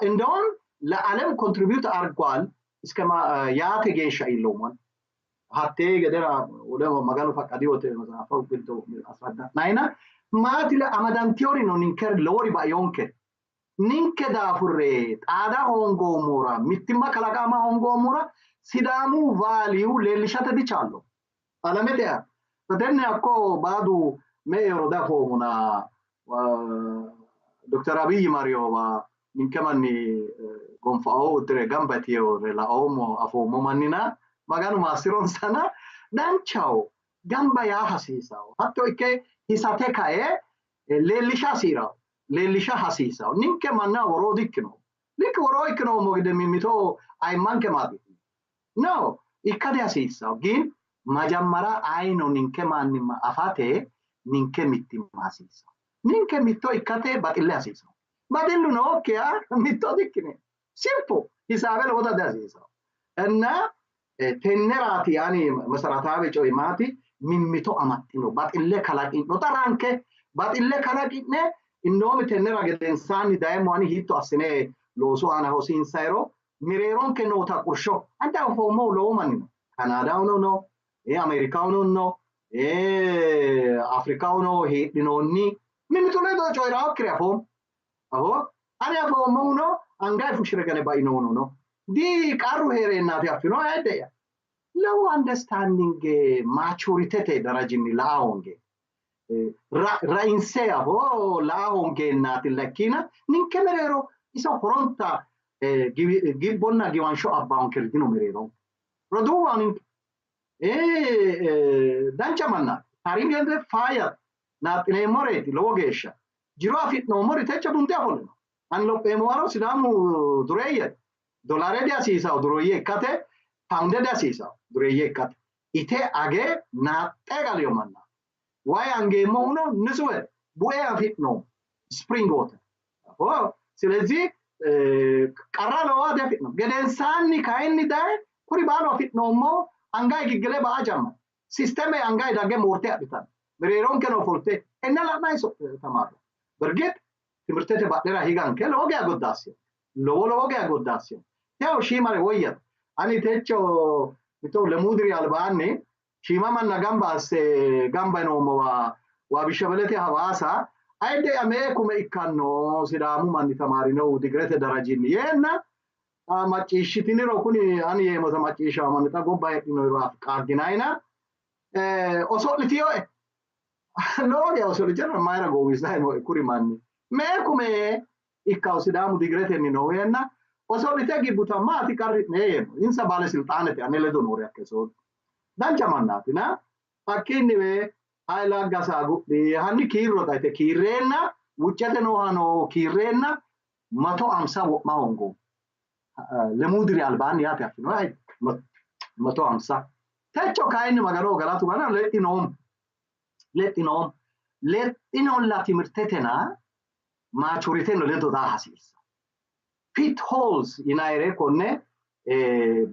እንደውም ለዓለም contribute አድርጓል እስከ yaate geeshsha iilloommo. Hattee gedera wole Maganu faqqadi wote matsaafa giddo asradda'nayina maatile amadantiyori no. Ninke lowori baiyonke, ninke daafurre xaada hoongoommora, mittimma kalaqama hoongoommora Sidaamu value leellishate dichaallo alamete. Tenne hakko baadu me'eoro dafoomona Dr. Abiy mariyowa ninke manni gonfao uddire gamba yiteyore laoommo, afoommo mannina Maganu maassironsana danchaho gamba yaa hasiisawo. Hatto ikke hisate kae leellisha hasiirawo, leellisha hasiisawo. Ninke manna woroo dikkinoommo, ninke woroo ikkinoommo gede mimmito ayimmanke maati no ikka dihasiissawo. Gin majammara ayino ninke mannimma afate ninke mittimma hasiissawo. Ninke mitto ikkate baxille hasiisawo. Baxillu nookkiha mitto dikkine, simple hisaabe lowota dihasiisawo. እና tenneraati ani መሰረታዊ coyi maati? Mimmito amaxxino, baxille kalaqi'no, xaranke baxille kalaqi'ne indoomi tennera gedensaanni dayemmo ani hiitto assine loosu aana hosiinsayiro mereeronke noota qursho ante afoommohu lowo manni no. Kanaadahono no, Ameerikahono no, Afrikahono heedhinoonni mimmitu ledo coyi'rawokkiri afoommo. Afoo ani afoommohuno angayi fushshire gane bainohuno no. Di qarru hee'reennaati affino ayidde'ya. Lowo understanding maturityte darajinni la'a hoonge rainse afoo la'a hoongeennaati lakkina ninke mereero iso horonta gibbonna giwansho abbaankeri dino mereeronke. Roduuwa ninke dancha mannaati. Taarinkente faayya naaxxineemmoreeti lowo geeshsha. Jiro afi'noommori techo bunte afollino. Ani lopheemmo waro Sidaamu dureeyyete. Dolare dihasiisawo dureeyye ikkate, paawunde dihasiisawo dureeyye ikkate. Ite age naaxxe galiyo mannaati. Wayi angeemmohuno ንጹህ bue afi'noommo, spring water. ስለዚህ qarra lowoha diafi'no. Gedensaanni kayinni daye kuri baalu afi'noommo angayi giggile ba'a jammari. Systeme angayi dagge moorte adhitanno. Mereeronkeno ofolte tenne la'nayi tamaarro. በእርግጥ ትምህርtete badhera higanke lowo geya goddaassino. Lowo lowo geya goddaassino. Techo shiimare woyyate. Ani techo mito lemuu diri albaanni shiima manna gamba asse gamba yinoommowa Waabishabelete Hawaasa ayidde'ya mee kume ikkanno Sidaamu manni tamaarinohu digirete darajinni yeenna macciishshitiniro kuni ani yeemmota macciishshawo manni xa gobba heedhinoyiro qaagginayina oso'litiyoe lowo geya oso'litino mayira gowwisayi nooe kuri manni mee kume ikkawo Sidaamu digiretenni noohu yeenna oso'lite gibbuta maati qarri'ne yeemmo. Insa baale silxaanete ane ledo noori hakkesooti. Dancha mannaatina hakkiinniwe hayi laggasa agudhi hanni kiirro xayite kiirreenna wuccete noohano kiirreenna 150 wo'ma hoongoommo. Lemuu diri albaanni yaate affino 150. Techo kayinni Maganoho galatu gana lexxinoommo. Lexxinoommo. Lexxinolla timirtetena maturiteno ledo daa hasiissa. Pitfalls yinayire konne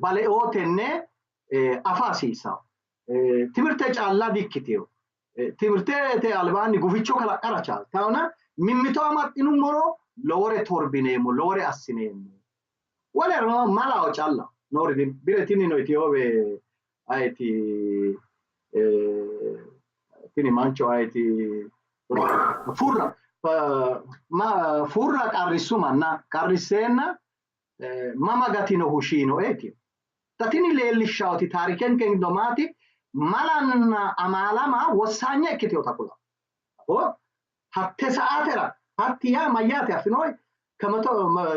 baleootenne afa hasiissawo. Timirte calla dikkiteyo. Timirtete albaanni guficho kalaqqara chaaltawona mimmito amaxxinummoro lowore torbineemmo, lowore assineemmo. Woleno malaho calla noori bire tinino Itiyoobe ayeti tini mancho ayeti furra furra qarrissu manna qarrisseenna mama gatinohu shiinoeeti. Ta tini leellishshaoti taarikenke giddo maati malanna amaalama wossaanya ikkiteota kula. Hatte sa'aatera Hatti yaa mayyaate affinoyi? ከመቶ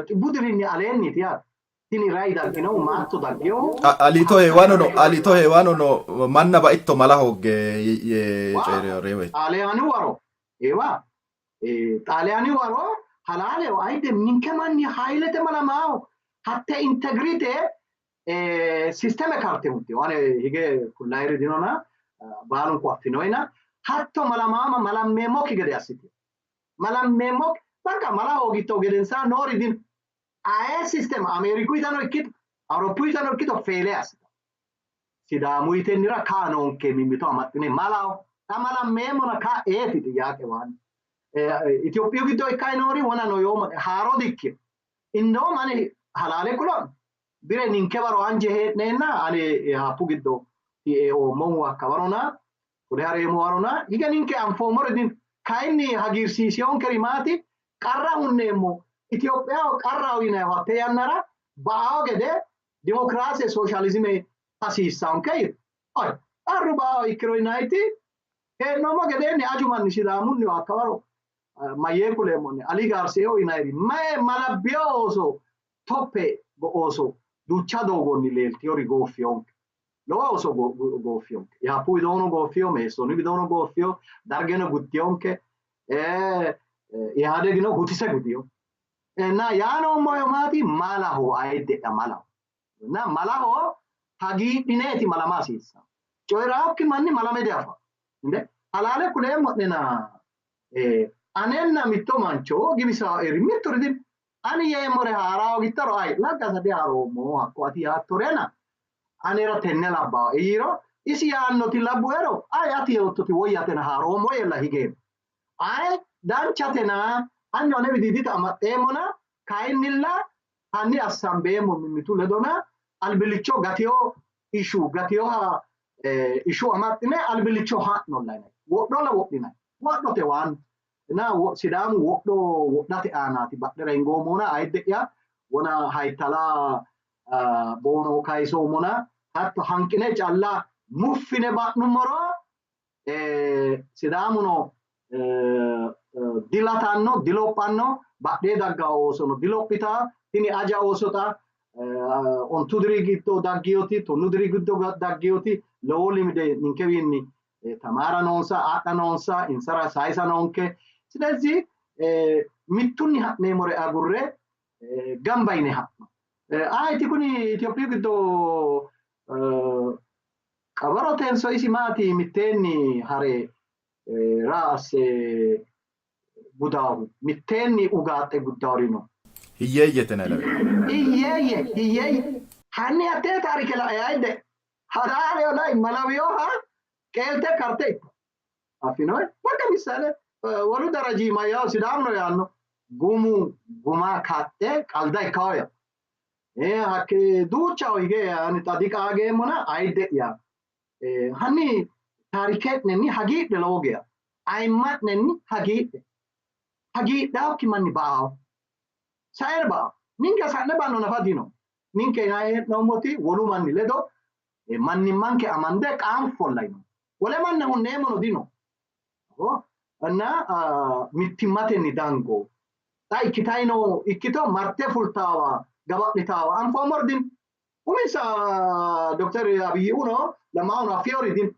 xibbu dirinni aleenniiti yaate. Tini rai dagginohu maatto dagginohu Aliito heewanono Aliito heewanono manna baitto mala hoogge yee coyi'rino. Xaaliyaanu waro eewa Xaaliyaanu waro halaaleho ayidde ninke manni haylete malamaaho hatte integrite sisteme karte huntino ane hige kullayiri dinona baalunku affinoyina hatto malamaama malammeemmokki gede assitino malammeemmokki bakka mala hoogitto gedensaa noori dino aye sisteme Ameerikuyitano ikkito Awuroppuyitano ikkito feele assita Sidaamuyitennira kaa noonke mimmito amaxxine malaho xa malammeemmona kaa eeti xiyyaaqe waanni Itophiyu giddo ikkayi noori wona no yoommo haaro dikkino indoom ani halaale kulo'ne bire ninke waro anje hee'neenna ani haappu giddo eoommohu hakka warona fule hareemmo warona hige ninke anfoommore dino kayinni hagiirsiiseyonkeri maati qarra hunneemmo Itophiyaho qarraho yinayihu hatte yannara ba'ao gede dimokiraase sooshaalizime hasiissaonke yitu. Oy qarru ba'ao ikkiro yinayiti hee'noommo gedeenni aju manni Sidaamunnihu hakka waro mayyee kuleemmo'ne Ali Gaarseo yinayiri maye malabbiyo ooso toppe ooso duucha doogonni leeltiyori gooffiyonke. Lowo ooso gooffiyonke. Yaappu widoono gooffiyo, Meessooni widoono gooffiyo, Dargeno guddiyonke, Ihaadegino gutise gudiyo. Na yaano maati malaho ayidde'ya malaho. Na malaho hagiidhineeti malama hasiissanno. Coyi'raakki manni malame diafa. Inde halaale kuleemmo'nena anenna mitto mancho giwisaoeri mitturi dino. Ani yeemmore haara hoogittoro ayi laggasa dihaaroommo hakko ati yaattorena anera tenne labbaae yiiro isi yaannoti labbuero ayi ati yoottoti woyyatena haaroommo yeella higeemmo. Ayi danchatena anino ane widiidita amaxxeemmona kayinnilla hanni assambeemmo mimmitu ledona albillicho gatiyo ishu gatiyoha ishu amaxxine albillicho ha'nolla yinanni. Wodholla wodhinanni. Wodhote waan na Sidaamu wodho wodhate aanaati badhera hingoommona ayidde'ya wona haytala boono kayisoommona hatto hanqine calla muffine ba'nummoro Sidaamuno dilatanno dilophanno badhee daggaa oosono dilophita tini aja oosota ontu diri giddo daggiyoti tonnu diri giddo daggiyoti lowo limide ninkewiinni tamaara noonsa adha noonsa insara sayisa noonke silezi mittunni ha'neemmore agurre gamba yine ha'no ayiti kuni Itophiyu giddo qabarotenso isi maati mitteenni hare raa asse gudaahu mitteenni ugaaxxe guddaori no. Hiyyeeyyete nalawe. Hiyyeeyye hiyyeeyye hanni hattee taarike la'e ayidde halaaleho lai malawiyoha qeelte karte itto affinoe bakka missale wolu daraji mayyaho Sidaamuno yaanno gumu guma kaxxe qalda ikkaho ya hakke duuchaho hige ani xa diqaageemmona ayidde'ya hanni taarike'nenni hagiidhe lowo geya ayimma'nenni hagiidhe hagiidhaokki manni ba'aho saere ba'aho ninke sa'ne ba'no nafa dino ninke hee'noommoti wolu manni ledo mannimmanke amande qaanfolla yino wole manna hunneemmono dino እና mittimmatenni dango xa ikkitayi noo ikkito marte fultaawa gaba'nitaawa anfoommori dino uminsa dokter Abiyyiuno Lammahuno affiyori dino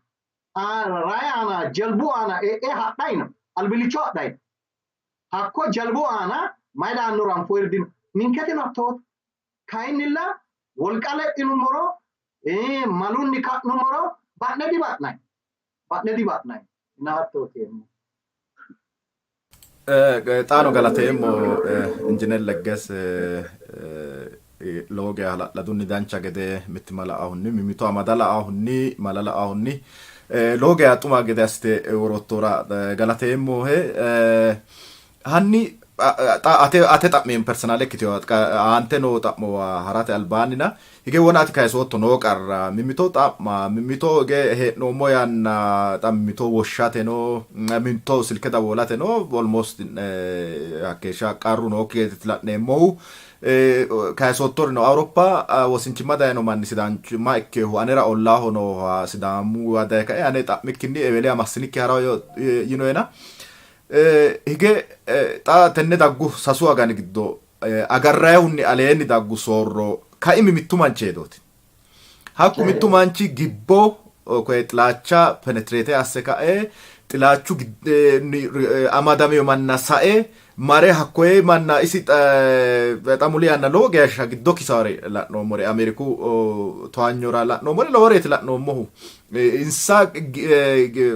rayi aana jalbu aana e'e hadhayi no albillicho hadhayi no hakko jalbu aana mayi daannoro anfoyiri dino ninketino hattooti kayinnilla wolqa lexxinummoro malunni ka'nummoro ba'ne diba'nayi ba'ne diba'nayi ina hattooti yeemmo. Xaano galateemmo Injineer Leggese lowo geya hala'ladunni dancha gede mittimma la'ahunni mimmito amada la'ahunni mala la'ahunni lowo geya xuma gede assite worottora galateemmohe. Hanni xa ate ate xa'meemmo personaale ikkiteyo aante noo xa'mowa harate albaannina hige wona ati kayisootto noo qarra mimmito xa'ma mimmito hige hee'noommo yanna xa mimmito woshshateno mimmito silke dawoolateno almost hakkeeshsha qarru nookki gedeeti la'neemmohu. Kayisoottori no Awuroppa wosinchimma dayino manni sidaanchimma ikkehu anera ollaaho nooha Sidaamuwa daye kae ane xa'mikkinni eweliya massinikki hara yinoena. Hige xa tenne daggu sasu agani giddo agarrayihunni aleenni daggu soorro kaimi mittu manchi hedooti. Hakku mittu manchi gibbo koye xilaacha penetrate asse kae xilaachu amadamino manna sae mare hakkoye manna isi xa muli yanna lowo geeshsha giddo kisawore la'noommore Ameeriku towaanyora la'noommore loworeeti la'noommohu. Insa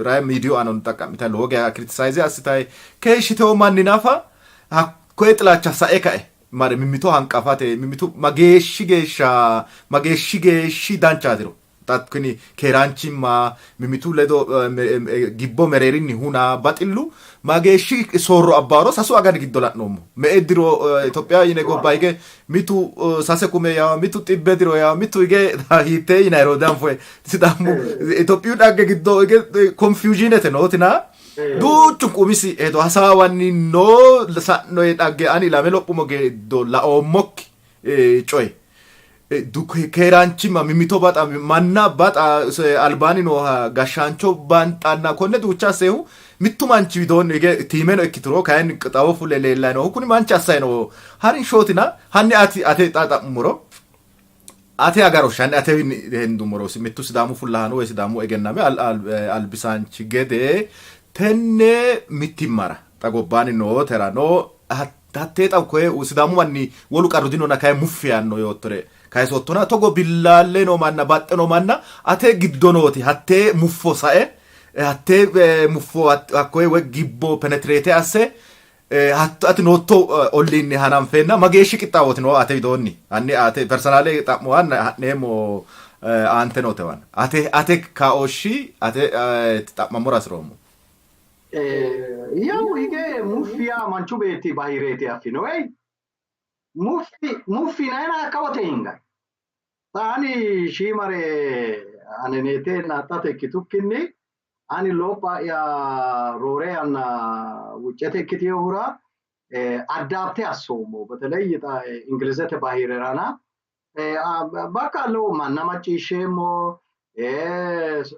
rayi miidiyu aana xaqqa'mitayi lowo geeshsha criticize assitayi keeshshitewo manni nafa hakkoye xilaacha sae kae mare mimmito hanqafate mimmitu mageeshshi geeshsha mageeshshi geeshshi danchaatiro xa kuni keeraanchimma mimmitu ledo gibbo mereerinni huna baxillu mageeshshi soorro abbaaro sasu agani giddo la'noommo. Me''e diro Itophiya yine gobba hige mitu sase kume yaa mitu xibbe diro yaa mitu hige hiittee yinayiro dianfoye Sidaamu Itophiyu dhagge giddo hige confusionete nootina duuchunku umisi hedo hasaawanni noo sa'noye dhagge ani ilame lophumo giddo laoommokki coye keeraanchimma mimmito baxa manna baxa albaanni nooha gashshaancho banxanna konne duucha assehu mittu manchi widoonni hige tiimeno ikkituro kayinni xawo fule leellanni noohu kuni manchi assanni noo harinshootina hanni ati ate xa xa'mummoro ate agarooshshe hanni atewiinni hendummoro mittu Sidaamu fullahaano woy Sidaamu egenname albisaanchi gede tenne mittimmara xa gobbaanni nooterano hattee xa koye Sidaamu manni wolu qarru dinona kayi muffi yaanno yoottore kayisoottona togo billaalle noo manna baxxe noo manna ate giddo nooti hattee muffo sae hattee muffo hakkoye woy gibbo penetrate asse Hatto ati nootto olliinni hananfeenna mageeshshi qixxaawooti noo ate widoonni? Hanni ate personaale xa'muwanna ha'neemmo aante nootewan. Ate ate kaooshshi ate xa'mammora hasi'roommo. Yawu hige muffi yaa manchu beetti bahireeti affino ey. Muffi muffi yinayina hakka wote hingayi. Xa ani shiimare aneneete naaxxate ikkitukkinni ani lopha'ya roore yanna wuccete ikkitinohura adaapte assoommo. Beteley xa Ingilizete bahirerana bakka lowo manna macciishsheemmo,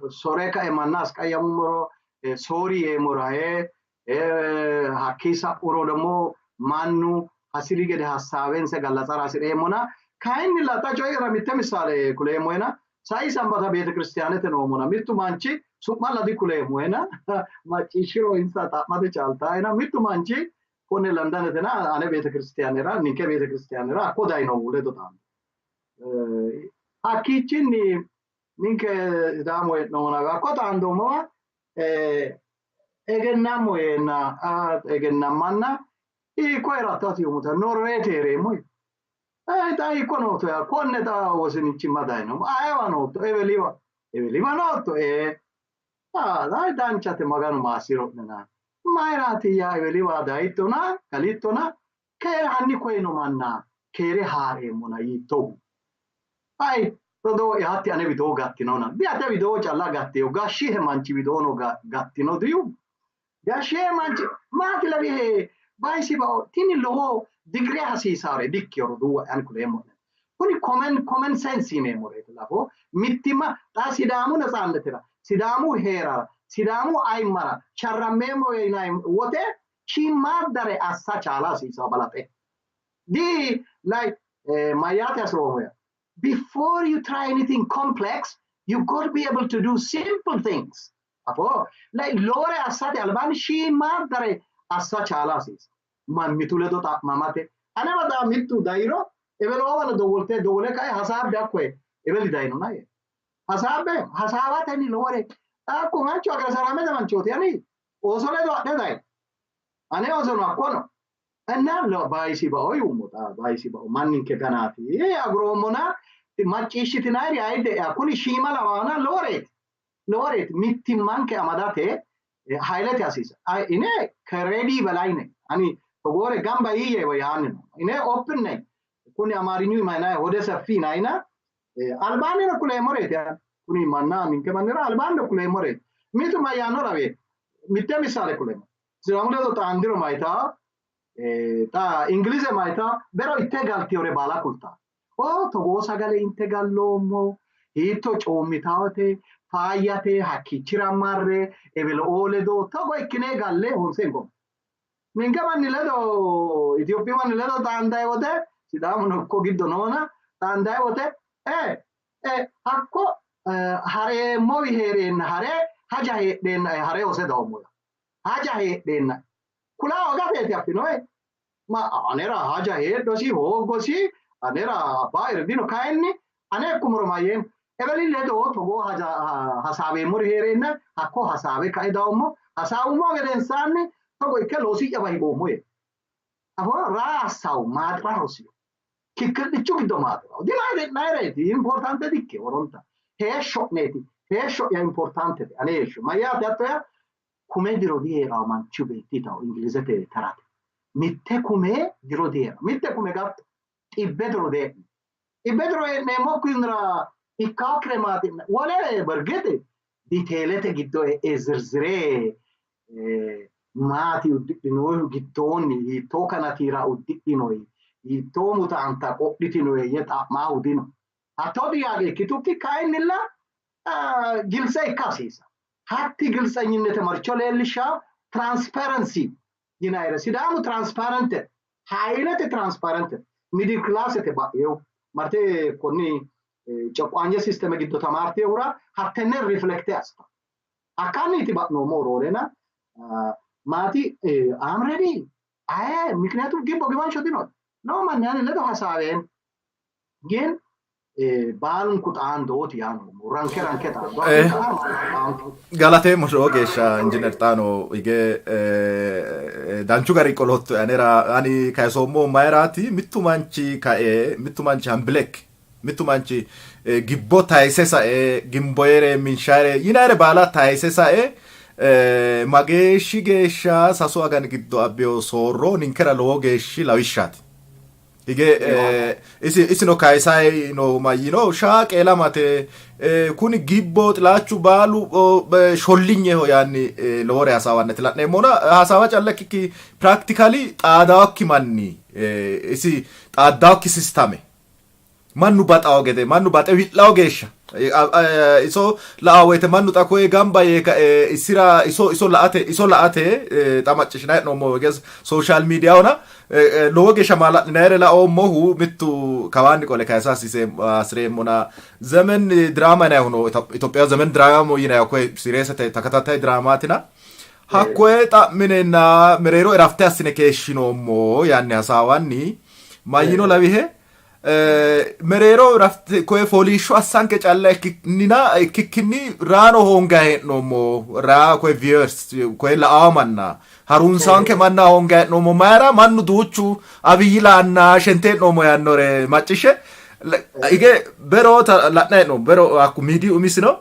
sore kae manna asqayyamummoro soori yeemmo rahe, hakkii sa'uro ደግሞ mannu hasiri gede hassaawensa gallatsara hasi'reemmona kayinnilla xa coyi'ra mitte missaale kuleemmohena sai sambata beetekiristiyaanete noommona mittu manchi su'malla dikuleemmohena macciishshiro insa xa'mate caaltaena mittu manchi konne Landanetena ane beetekiristiyaanera ninke beetekiristiyaanera hakko dayinohu ledo xaando hakkiichinni ninke Sidaamu hee'noomona hakko xaandoommowa Egennaammo yeenna egennammanna hiikko hee'ratto ati yuumuta Norwayete hee'reemmo yii. Xa hiikko nootto yaa konne xa wosinichimma dayino ayewa nootto eweliwa eweliwa nootto ee dai danchate Maganu maassiro'nena mayiraati yaa eweliwa dayittona galittona keere hanni koyino manna keere haa'reemmona yiittohu Ayi rodoo'ya hatti ane widoo gattinona. Diate widoo calla gattino, gashshihe manchi widoono gattino diyuummo. Gashshihe manchi maati lawihe bayisi bao tini lowo digire hasiisaare dikkino roduuwa'ya ani kuleemmo'ne. Kuni common common sense yineemmoreeti lafo mittimma xa Sidaamu netsaannetira, Sidaamu heerara, Sidaamu ayimmara sharrammeemmo yinanni wote shiimmaaddare assa chaala hasiisawo balaxe. Di like mayyaate hasi'roommo yaa before you try anything complex you got to be able to do simple things. Afoo like lowore assate albaanni shiimmaaddare assa chaala hasiisa. Mammitu ledo xa'mamate anewa daa mittu dayiro eweloowano dowwolte dowwole kae hasaabbe hakkoye eweli dayinona yee hasaabbe hasaawatenni lowore hakku manchu agara salamete manchooti ani ooso ledo adhe dayi ane oosono hakkono Inna bayisi bao yuummo xa bayisi bao manninke ganaati aguroommona macciishshitinayiri ayidde'ya kuni shiima lawaana loworeeti loworeeti mittimmanke amadate haylete hasiisa ine ከሬዲ በላይ ነኝ ani togoore gamba yiiyye yaanni no ine open ነኝ kuni amaarinyu mayina hode ሰፊ ናይና albaannino kuleemmoreeti kuni manna ninke mannira albaannino kuleemmoreeti mitu mayyaanno rawe mitte missaale kuleemmo Sidaamu ledo xaandiro mayitaa xa Ingilize mayitaa bero itte galtiyore baala kultaa. O togoo sagale inte galloommo hiitto coommitaawote faayyate hakkiichira marre ewelo ledo togo ikkine galle honse hingoommo. Ninke manni ledo Itophiyu manni ledo xaandayi wote Sidaamuno ikko giddo noona xaandayi wote hakko hareemmowi hee'reenna hare haja heedheenna hare hose dawommo. Haja heedheenna kula hoogateeti affinoe. Ma anera haja heedhosi hooggosi anera abbaa irdino kayinni ane ikkummoro mayyeemmo. Ebeli ledo togoo haja hasaaweemmori hee'reenna hakko hasaawe kae dawommo. Hasaawummo gedensaanni togo ikke loosi'yawa higoommo yee. Afoo raa assawu maaxira rosiyo. Kikkillichu giddo maaxira. Dimaaxi'nayireeti importante dikke horonta. Heeshsho'neeti. Heeshsho'ya importantete. Ane heeshsho. Mayyaate hatto yaa kume diro dihee'rawo manchu beetti yitawo Ingilizete tarate. Mitte kume diro dihee'rawo. Mitte kume gatto. Xibbe diro dee'ne. Xibbe diro hee'neemmokkihura ikkaakkire maaxi'na. Wole bergete diteelete giddo e'e zirzire maati uddidhinoyihu giddoonni hiittoo kanatiira uddidhinoyi hiittoo mutaanta qodhitinoyi yee xa'maahu dino. Hattoo diyaage ikkitukki kayinnilla giltse ikka hasiisa. Hatti giltsenyinete marcho leellishshaa transparency yinayire Sidaamu transparente haylete transparente middle classete ba'eyo marte konni coqqaanje sisteme giddo tamaartehura hattenne riflekte assita. Hakkaanniiti ba'noommo roorena maati I'm ready aye mikniyatu gibbo giwansho dino no manni ani ledo hasaaween ግን baalunku xaandooti yaano ranke ranke xaando. Galateemmo lowo geeshsha injiiner Xaano hige danchu gari qolotto anera. Ani kayisoommo mayiraati mittu manchi kae mittu manchi hambilek mittu manchi gibbo tayise sae gimboyere minshayere yinayere baala tayise sae mageeshshi geeshsha sasu agani giddo abbiyo soorro ninkera lowo geeshshi lawishshaati. Hige isi isino kayisayi noohu mayyino shaa qeelamate kuni gibbo xilaachu baalu shollinyeho yaanni lowore hasaawanneti la'neemmona hasaawa calla ikkikki practically xaadaokki manni isi xaaddaokki sistame mannu baxawo gede mannu baxe wi'lawo geeshsha iso la''a woyte mannu xa koye gamba yee kae isira iso iso la''ate iso la''ate xa macciishshinanni hee'noommo social mediahona lowo geeshsha maala'linayire laoommohu mittu kawaanni qole kayisa hasireemmona zemen diraama yinayihu no Itophiya zemen diraama yinayihu koye sireesete takatatai diraamaatina hakkoye xa'minenna mereero erafte assine keeshshinoommo yaanni hasaawanni mayyino lawihe mereero koye fooliishsho assanke calla ikkinnina ikkikkinni raano hoonga hee'noommo raa koye viewers koye la'awo manna harunsaanke manna hoonga hee'noommo mayra mannu duuchu Abiyyi la'anna shente hee'noommo yaannore macciishshe hige bero la'na hee'noommo bero hakku miidiyu umisino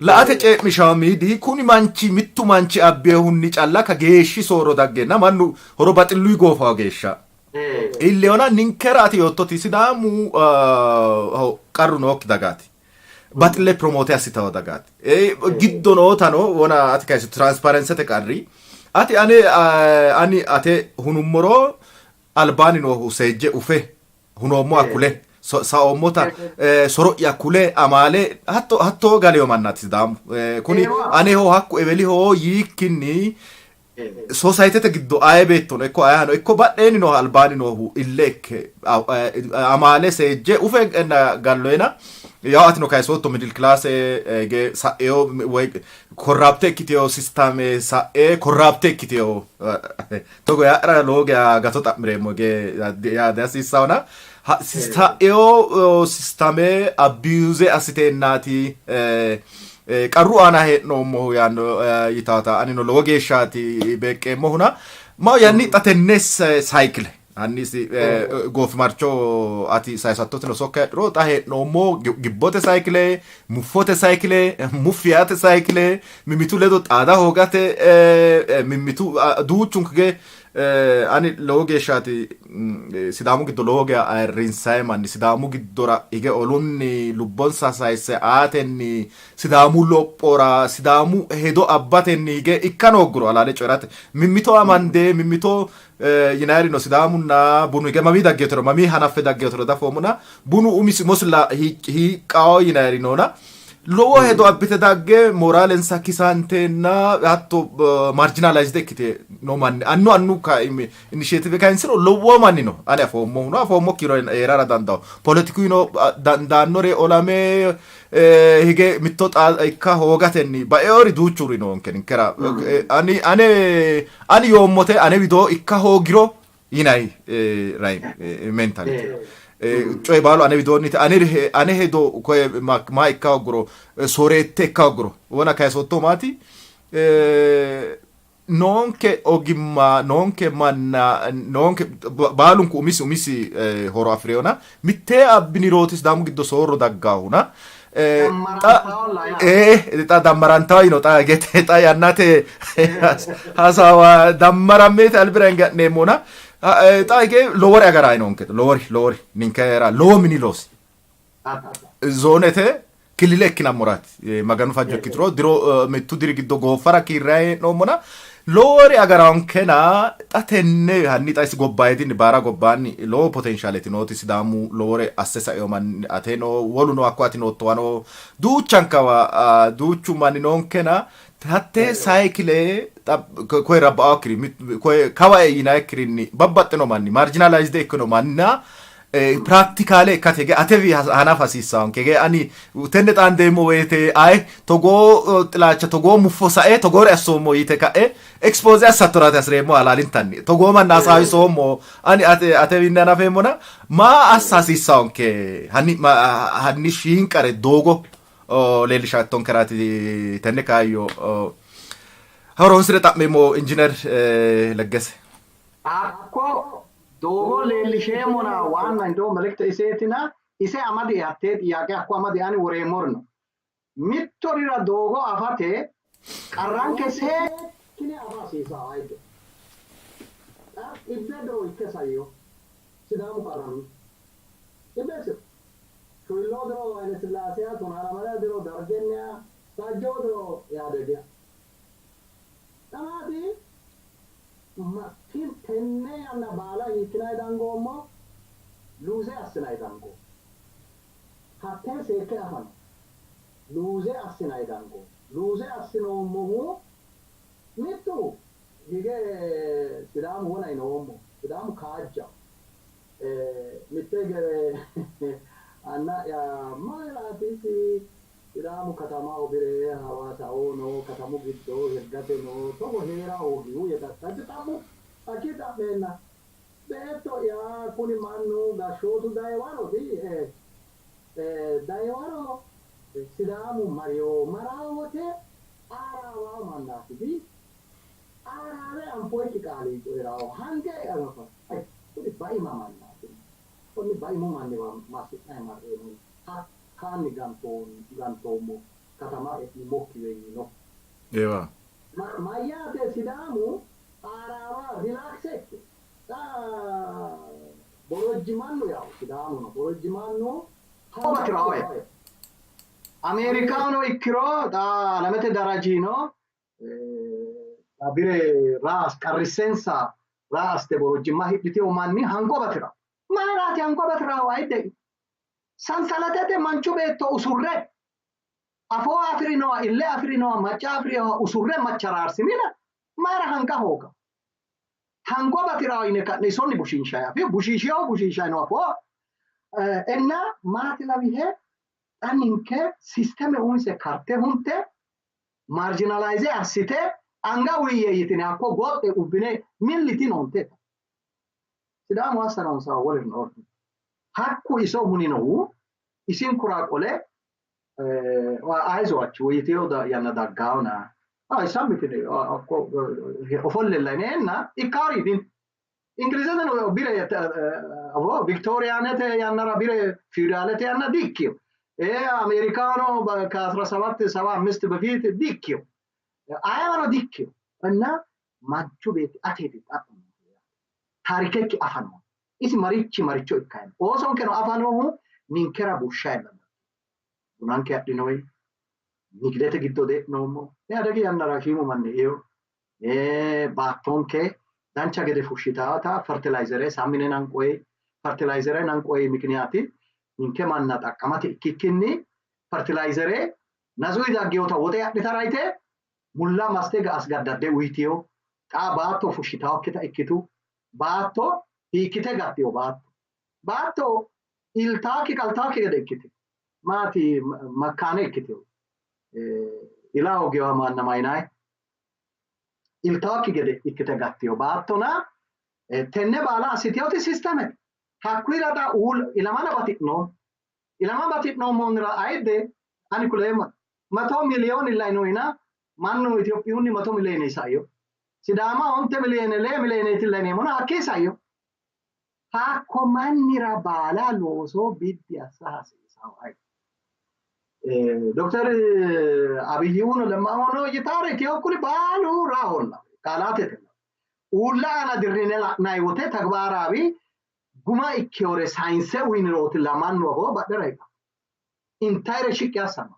la''ate cee'mishawo miidiyi kuni manchi mittu manchi abbehunni calla ka geeshshi soorro daggenna mannu horo baxilluyi goofawo geeshsha Illeyona ninkera ati yoottoti Sidaamu qarru nookki dagaati. Baxille promote assitawo dagaati. Giddo nootano wona ati kayisi transparensete qarri ati ane ani ate hunummoro albaani noohu seejje ufe hunoommoha kule saoommota soro'ya kule amaale hatto hatto galeyo mannaati Sidaamu. Kuni aneho hakku eweliho yiikkinni Sosayitete giddo aye beettono ikko ayehano ikko badheenni nooha albaanni noohu ille ikke amaale seejje ufe galloyena yaw atino kayisootto middle class ge sa'eyo woy korraapte ikkiteyo sistame sa'e korraapte ikkiteyo togo yaa'ra lowo geya gato xa'mireemmo ge yaa dihasiissahona sa'eyo sistame abuse assiteennaati qarru aana hee'noommohu yaanno yitaata anino lowo geeshshaati beeqqeemmohuna ma yanni xa tenne saykile hanni isi goofimarcho ati sayisattotino sokka heedhuro xa hee'noommo gibbote saykile muffote saykile muffiyaate saykile mimitu ledo xaada hoogate mimmitu duuchunku ge Ani lowo geeshshaati Sidaamu giddo lowo geya ayirrinsayi manni Sidaamu giddora hige olunni lubbonsa sayisse aatenni Sidaamu lophora Sidaamu hedo abbatenni hige ikka noogguro halaale coyi'rate mimmito amande mimmito yinayiri no Sidaamunna bunu hige mamii daggeetoro mamii hanaffe daggeetoro dafoommona bunu umisi mosila hiiqqawo yinayiri noona. Lowo hedo abbite dagge moraalensa kisantenna hatto marginalized ikkite no manni annu annu initiative kayinsiro lowo manni no. Ani afoommohuno afoommokkino heerara dandawo. Poletikuyino dandaannore olame hige mitto xaa ikka hoogatenni baeori duuchuri noonke ninkera. Ani ane ani yoommote ane widoo ikka hoogiro yinay ray mentality. Coye baalu ane widoonniti ane ane hedo koye maa ikka hogguro soreette ikka hogguro wona kayisootto maati noonke ogimma noonke manna noonke baalunku umisi umisi horo afi'reona mittee abbinirooti Sidaamu giddo soorro daggaahuna xa dammarantawo yino xa gete xa yannate hasaawa dammarammeete albira hinge ha'neemmona xa hige lowori agarayi noonke lowori lowori ninkera lowo mini loosi zoonete killile ikkinammoraati maganu fajjo ikkituro diro mittu diri giddo gooffara kiirrayi hee'noommona lowori agaraonkena xa tenne hanni xa isi gobbayidinni baara gobbaanni lowo potenshaaleeti nooti Sidaamu lowore asse saeo manni ateno woluno hakko ati noottowano duuchankawa duuchu manni noonkena hattee saykile xa koye rabba'aokkiri koye kawa yinayikkirinni babbaxxino manni marginalized ikkino manna piraktikaale ikkate ge atewi hanafa hasiissaanke ge ani tenne xaandeemmo woyte ayi togoo xilaacha togoo muffo sae togoore assoommo yite ka'e expose assattoraati hasireemmo halaalintanni togoo manna hasaawisoommo ani ate atewinni hanafeemmona maa assa hasiissaanke hanni hanni shiinqare doogo leellishattonkeraati tenne kaayyo horonsire xa'meemmo injiiner Leggese. Hakko doogo leellisheemmona waanna indoo melekte iseetina ise amadi hattee xiyaaqe hakko amadi ani woreemmorno. Mittorira doogo afate qarranke seekkine afa hasiisaa ayidde. Xa xibbe diro ikke saiyo Sidaamu qarrami. Xibbe siro. Shoyilloo diro Haile Sillaaseha, tonaa lamala diro Dargenniha, sajjoo diro Yaadegiha. Xa maati Tenne yanna baala hiikkinanni dangoommo? Luuse assinanni dangoommo. Hattee seekke afano. Luuse assinanni dangoommo. Luuse assinoommohu mittu hige Sidaamu wona yinoommo. Sidaamu kaajjaho. Mitte hige anna'ya mayiraati isi Sidaamu katamaho bire Hawaasaho no katamu giddo Hirgate no togo hee'ra hoogihu yee xa'mo xa'mu. Hakkii xa'meenna beetto'ya kuni mannu gashshootu dayi waro dayi waro Sidaamu mariyo maraa wote aaraawaho mannaati di aaraawe anfoyikki qaali coyi'raho hange kuni baima mannaati konni baimu manniwa massi'nayi marreemmo hakkaanni gantoommo katama e'nummokkiwe yiino. Eewa. Mayyaate Sidaamu aaraawa relax ikke xa borojji mannu yawo Sidaamuno borojji mannu bati'rawo Ameerikaano ikkiro xa alamete darajino xa bire raas qarrissensa raaste borojjimma hidhitino manni hanqo bati'rawo. Mayiraati hanqo bati'rawo ayidde sansalatete manchu beetto usurre afoo afi'rinoha ille afi'rinoha macca afi'rinoha usurre macharaarsinina mayira hanqa hooga hanqo bati'rawo yine ka'ne isonni bushiinshayi afi bushiishiyaho bushiishayi no afoo enna maati lawihe xa ninke sisteme umise karte hunte marginalize assite anga uyiyye yitine hakko goxxe ubbine millitinoonte Sidaamu assa noonsahu wolirino ordu hakku iso huninohu isinkura qole ayizowach woyyiteyo yanna daggaawona sammitine ofollella yineenna ikkaari din Ingilizete bire Victoriyaanete yannara bire feudaalete yanna di ikkino Ameerikaano ከአስራ ሰባት ሰባ አምስት በፊት di ikkino ayewano di ikkino እና manchu beetti ateeti xa'mo taarikekki afa noo isi marichi maricho ikkayi oosonkeno afa noohu ninkera bushsha ellanno bunanke adhinoyi nigidete giddo de'noommo adagi yannara shiimu manni eo baattonke dancha gede fushshitaata fertilizere sammine nanqoyi fertilizere nanqoyi mikiniyaati ninke manna xaqqamate ikkikkinni fertilizere Nazuyi daggeota woxe adhitara yite mulla maste asgaddadde uyitiyo. Xa baatto fushshitawokkita ikkitu. Baatto hiikkite gattiyo baatto. Baatto iltaakki qaltaakki gede ikkite. Maati makkaane ikkiteyo. Ila hoogiyoha manna mayinayi? Iltaakki gede ikkite gattiyo baattona tenne baala assitiyoti sistemete. Hakkuyira xa ilamana bati'noommo. Ilama bati'noommohunira ayidde ani kuleemmo 100 miliyooni lainohina mannu Itophiyunni 100 miliyoone saiyo. Sidaama 9 miliyoone 2 miliyooneeti laineemmona hakkii saiyo. Hakko mannira baala looso biddi assa hasiisawo. Dokter Abiyyuno Lemmaono yitaare Itiyophiyuni baalu raholla qaalaatete. Uulla aana dirrine la'nanni wote tagbaaraawi guma ikkewore sayinse uyinirooti lamannu afoo badhera higa. Intayire shiqqi assano.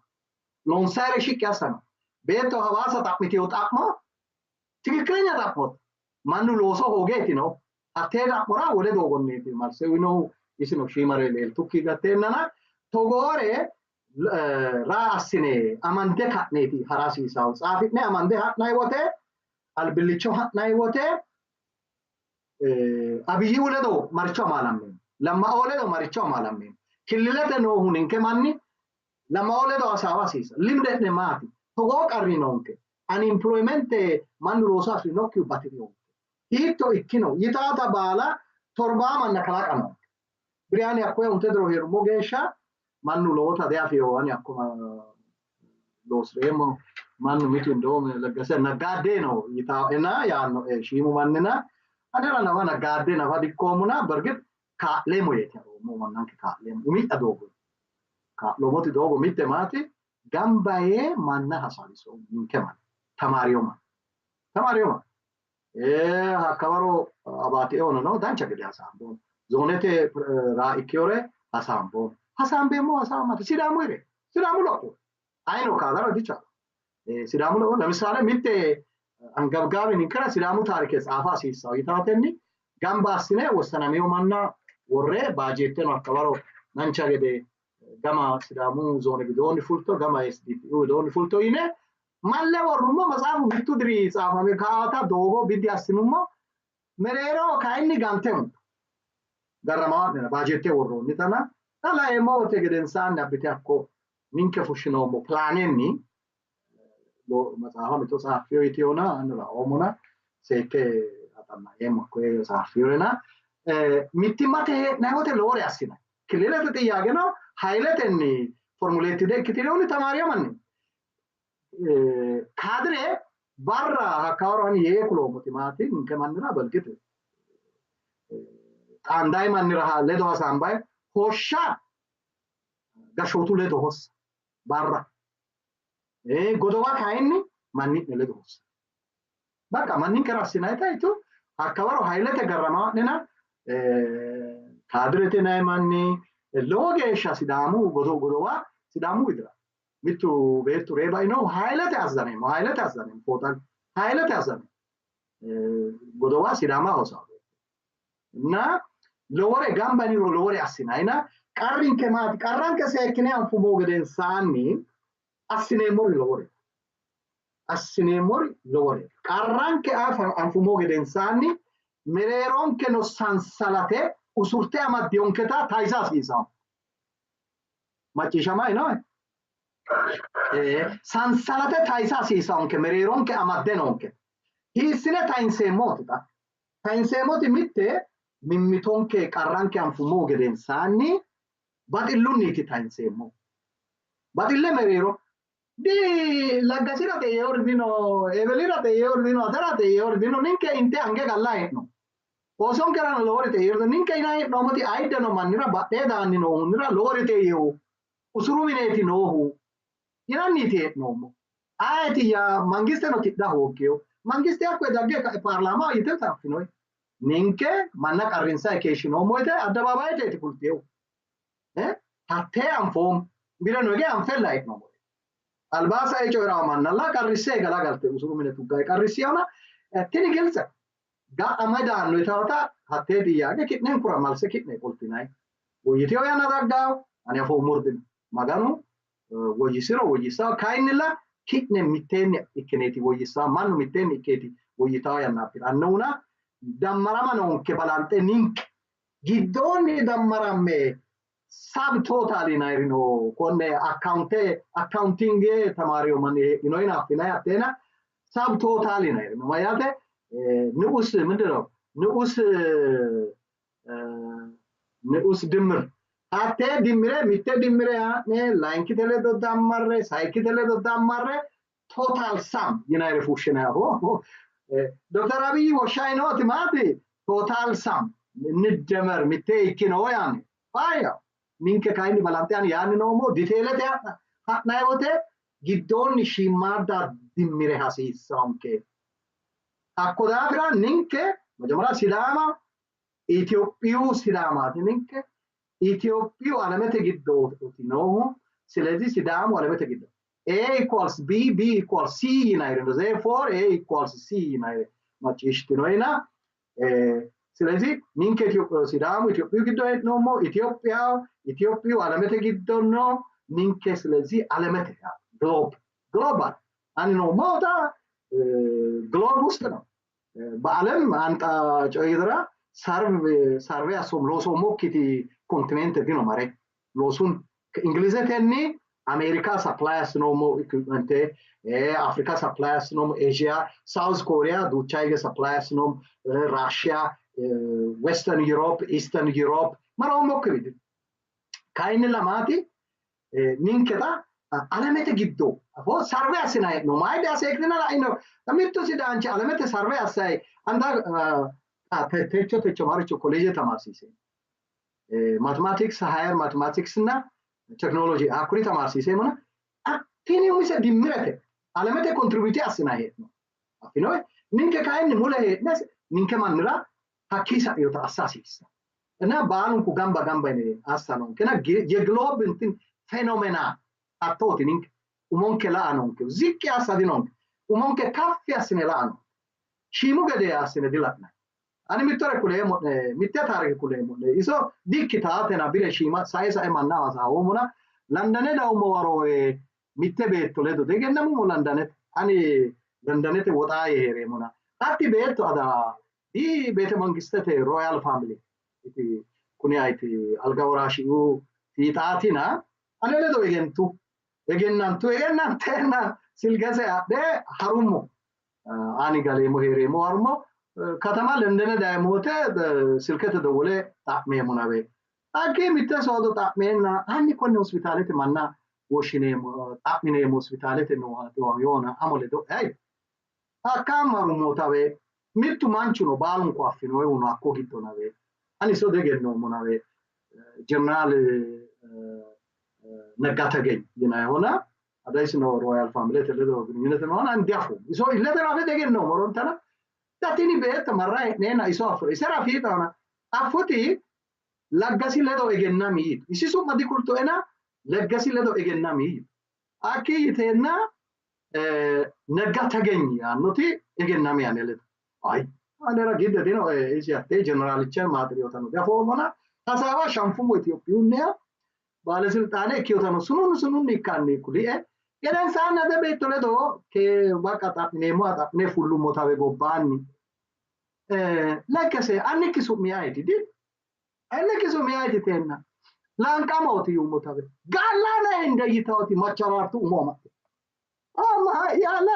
Loonsayire shiqqi assano. Beetto Hawaasa xa'mitiyo xa'mo tikikkilenya xa'mooti. Mannu looso hoogeeti no. Hattee xa'mora wole doogonniiti malse uyinohu isino shiimare leeltukki gatteennana togoore raa assine amande ka'neeti hara hasiisahu. Tsaafi'ne amande ha'nanni wote albillicho ha'nanni wote Abiyyiu ledo maricho amaalammeemmo? Lammaoo ledo maricho amaalammeemmo? Killilete noohu ninke manni Lammaoo ledo hasaawa hasiisa. Limde'ne maati? Togoo qarri noonke. Unemployment mannu looso afi'rinokkihu bati'rinonke. Hiitto ikkino? Yitaata baala torbaa manna kalaqa noonke. Birihaani hakkoye onte diro hee'rummo geeshsha mannu lowota diafino. Ani hakko loosi'reemmo mannu mitu indoom leggese naggaadde no yitaaena yaannoe shiimu mannina anera nafa naggaadde nafa dikkoommona bergit kaa'leemmo yeeti haroommo mannanke kaa'leemmo umi'ya doogo kaa'loommoti doogo mitte maati gamba yee manna hasaawisoommo ninke manna tamaariyo manna tamaariyo manna hakkawaro abaatieono no dancha gede hasaamboommo zoonete raa ikkiyore hasaamboommo hasaambeemmo hasaamate Sidaamu ire Sidaamu lopho ayino kaadara dichaalo Sidaamu lopho ለምሳሌ mitte angabgaabi ninkera Sidaamu taarike tsaafa hasiissawo yitaatenni gamba assine wossanamiyo manna worre baajeetteno hakkawaro dancha gede gama Sidaamu zoone widoonni fulto gama SDPU widoonni fulto yine malle worrummo matsaafu mittu diri tsaafame kaata doogo biddi assinummo mereero kayinni gante huntu garramaa'nera baajeette worroonnitana xa laeemmo wote gedensaanni abbite hakko ninke fushshinoommo pilaanenni matsaafa mito tsaaffiyo yiteyona ani laoommona seekke axannaeemmo hakkoye tsaaffiyorena mittimmate hee'nanni wote lowore assinanni. Killilete xiyyaaqeno hayiletenni formuleettide ikkitinoni tamaariyo manni kaadire barra hakkawaro ani yee kuloommoti maati ninke mannira balgite xaandayi mannira ledo hasaambayi hoshsha gashshootu ledo hossa barra godowa kayinni manni'ne ledo hossa bakka manninkera assinayita yitu hakkawaro haylete garramaa'nena kaadirete nayi manni lowo geeshsha Sidaamu godowa Sidaamu widira mittu beettu ree bainohu haylete azzaneemmo haylete azzaneemmo fooxan haylete azzaneemmo godowa Sidaama hosawo እና lowore gamba yiniro lowore assinayina qarrinke maati qarranke seekkine anfummo gedensaanni assineemmori lowore assineemmori lowore qarranke anfummo gedensaanni mereeronke no sansalate usurte amaddiyonketa tayisa hasiisawo macciishshamay no sansalate tayisa hasiisawonke mereeronke amadde noonke hiissine tayinseemmooti xa tayinseemmoti mitte mimmitonke qarranke anfummo gedensaanni baxillunniiti tayinseemmo baxille mereero di laggasira xeyeori dino Evelira xeyeori dino atera xeyeori dino ninke inte ange galla hee'no oosonkerano lowori xeyeori ninke ina hee'noommoti ayiddano mannira badhee daanni noohunira lowori xeyehu usuru mineeti noohu yinanniiti hee'noommo ayeti ya mangisteno tidha hooggeyo mangiste hakkoye dagge ka'e paarlaama yite taffinoy ninke manna qarrinsayi keeshshinoommo yite addabaabayeteeti fulteehu hattee anfoommo birano hige anfella hee'noommo albaa sae coyi'rawo mannalla qarrisse galagalte usuru mine tuggayi qarrissiyona tini giltse ga'a mayi daanno yitawota hattee xiyyaaqe ki'nenkura malse ki'ne qoltinayi woyyiteyo yanna daggawo ani afoommori dino maganu Woyyisiro woyyissawo, kayinnilla ki'ne mitteenni ikkineeti woyyissawo, mannu mitteenni ikkeeti woyyitawo yanna afi'rannohuna dammarama noonke. Balanxe ninke giddoonni dammaramme sub total yinayirino konne accounte accounting ተማሪው ማን ይኖይና አፍና ያቴና sub total yinayirino mayyaate ንዑስ ምንድን ነው ንዑስ ንዑስ ድምር hatte dimmire mitte dimmire haa'ne layinkite ledo dammarre sayikkite ledo dammarre total sum yinayire fushshinayiho. ዶክተር አብይ ወሻይኖት maati total sum እንደመር mitte ikkino yaani fayya ninke kayinni balanxe ani yaanni noommo detailete ha'nayi wote giddoonni shiimmaadda dimmire hasiissanke. Hakko daafira ninke መጀመሪያ ሲዳማ ኢትዮጵዩ ሲዳማati ninke Itophiyu alamete giddooti noohu. ስለዚህ ሲዳሙ alamete giddo A equals B, B equals C yinayiri no. Therefore A equals C yinayiri macciishshitinoyina. ስለዚህ ninke ሲዳሙ ኢትዮጵዩ giddo hee'noommo, ኢትዮጵያ ኢትዮጵዩ alamete giddo no ninke. ስለዚህ alamete globe global ani noommoota globe ውስጥ ነው። በዓለም አንጣ coyidira survey assoom loosoomokkiti kontinente dino mare loosun ingilizetenni Ameerika supply assinoommo equipment, Afrika supply assinoommo, Asia, South Korea duucha hige supply assinoommo, Russia, Western Europe, Eastern Europe maroommokki kayinni lamaati ninketa alamete giddo afo survey assinayi hee'noommo. Ayidde aseektina la'ino mittu sidaanchi alamete survey assayi anda techo techo maricho ኮሌጅ ተማርሲሴ mathematics, higher mathematics እና ቴክኖሎጂ hakkuri tamaarsiiseemmona tini umise dimmirete alamete contribute assinayi hee'no affinoe. Ninke kayinni mule hee'ne ninke mannira hakkii sa'inota assa hasiissa እና baalunku gamba gamba yine assa noonkena የ globe እንትን phenomena hattooti ninke umonke la'a noonke, ziqqi assa dinonke, umonke kaffi assine la'a noonke, shiimu gede assine dila'nanni. Ani mittore kuleemmo'ne, mitte taarike kuleemmo'ne, iso dikkitaatena bire shiima sae sae manna hasaawoommona. Londone dawummo waro mitte beetto ledo degennamummo Londonete. Ani Londonete woxaa yee heereemmona hatti beetto ada di beete mangistete royal family iti kuni ayti alga waraashi'u fiixaatina ane ledo egentu egennantu egennanteenna silkese adhe harummo. Ani galeemmo heereemmo harummo katama Londone dayemmo wote silkete dowwole xa'meemmo nawe. Hakkii mitte soodo xa'meenna hanni konne hospitaalete manna woshshineemmo xa'mineemmo hospitaalete nooha dhiwaminoha amo ledo ay hakka marummo tawe mittu manchuno baalunku affinoehu no hakko giddo nawe ani iso diegennoommo nawe ጀነራል ነጋ ተገኝ yinayihona adaisino royal family ledo ግንኙነት ነሆና እንዲያፉ iso illetera afe diegennoommo horontana tini beetto marra hee'neenna iso affuro isera fiixaona affuti laggasi ledo egennami yitu isi su'ma dikultoena leggasi ledo egennami yitu hakkii yiteenna ነጋ ተገኝ yaannoti egennami ane ledo ay anera gidde dino isi hattee jeneraalicha maaxiriyotano diafoommona hasaawa shanfummo Itophiyunniha baalesilxaane ikkiyotano sununni sununni ikkanni kulie gedensaanni ate beetto ledo baqa xa'mineemmoha xa'mine fullummo tawe gobbaanni lekkese annikki su'mi ayeeti di annikki su'mi ayeeti teenna Laanqamooti yuummo tawe gallaana hende yitaoti macharaartu umo amaxxe amma yaala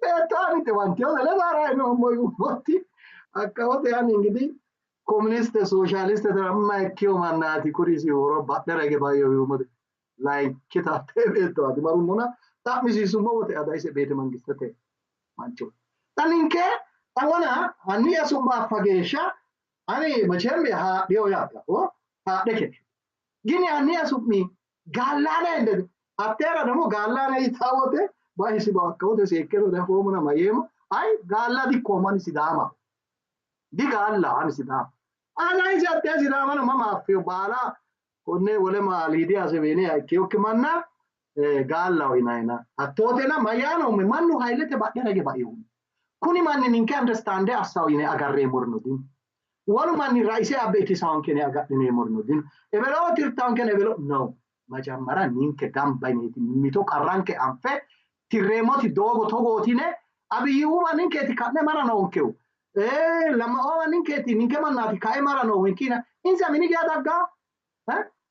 beetto anite wanteyote ledo harayi noommo yuummotti hakka wote ani እንግዲህ ኮሙኒስት ሶሻሊስት ተራማ ikkiyo mannaati kurisi horo badhera hige bayyo yuummote layinkita hattee beettooti marummona xa'misiisummo wote ada ise beete mangistete mancho xa ninke xawona anni'ya su'ma affa geeshsha ani መቼም haadhiyo yaate haadhe keeshshu gini anni'ya su'mi gallaana hende hatteera ደግሞ gallaana yitaa wote bahisi bakka wote seekkeno diafoommona mayyeemmo ay gaalla dikkoommo ani sidaama digaalla ani sidaama ana isi hattee sidaamano mama affiyo baala konne wole maaliidi asebeene ikkiyokki manna gaallaho yinayina hattootena mayyaanoomme mannu haylete badhera hige bainohunni kuni manni ninke understand assawo yine agarreemmorino dino wolu manni raise abbe itisaanke yine agadhineemmorino dino ebeloo tirtaanke ebelo no. Majammara ninke gamba yineeti mimmito qarranke anfe tirreemmoti doogo togootine Abiyyiwuwa ninkeeti ka'ne mara noonkehu. Lammaowa ninkeeti ninke mannaati kae mara noohu inkiina insa mini geya daggaa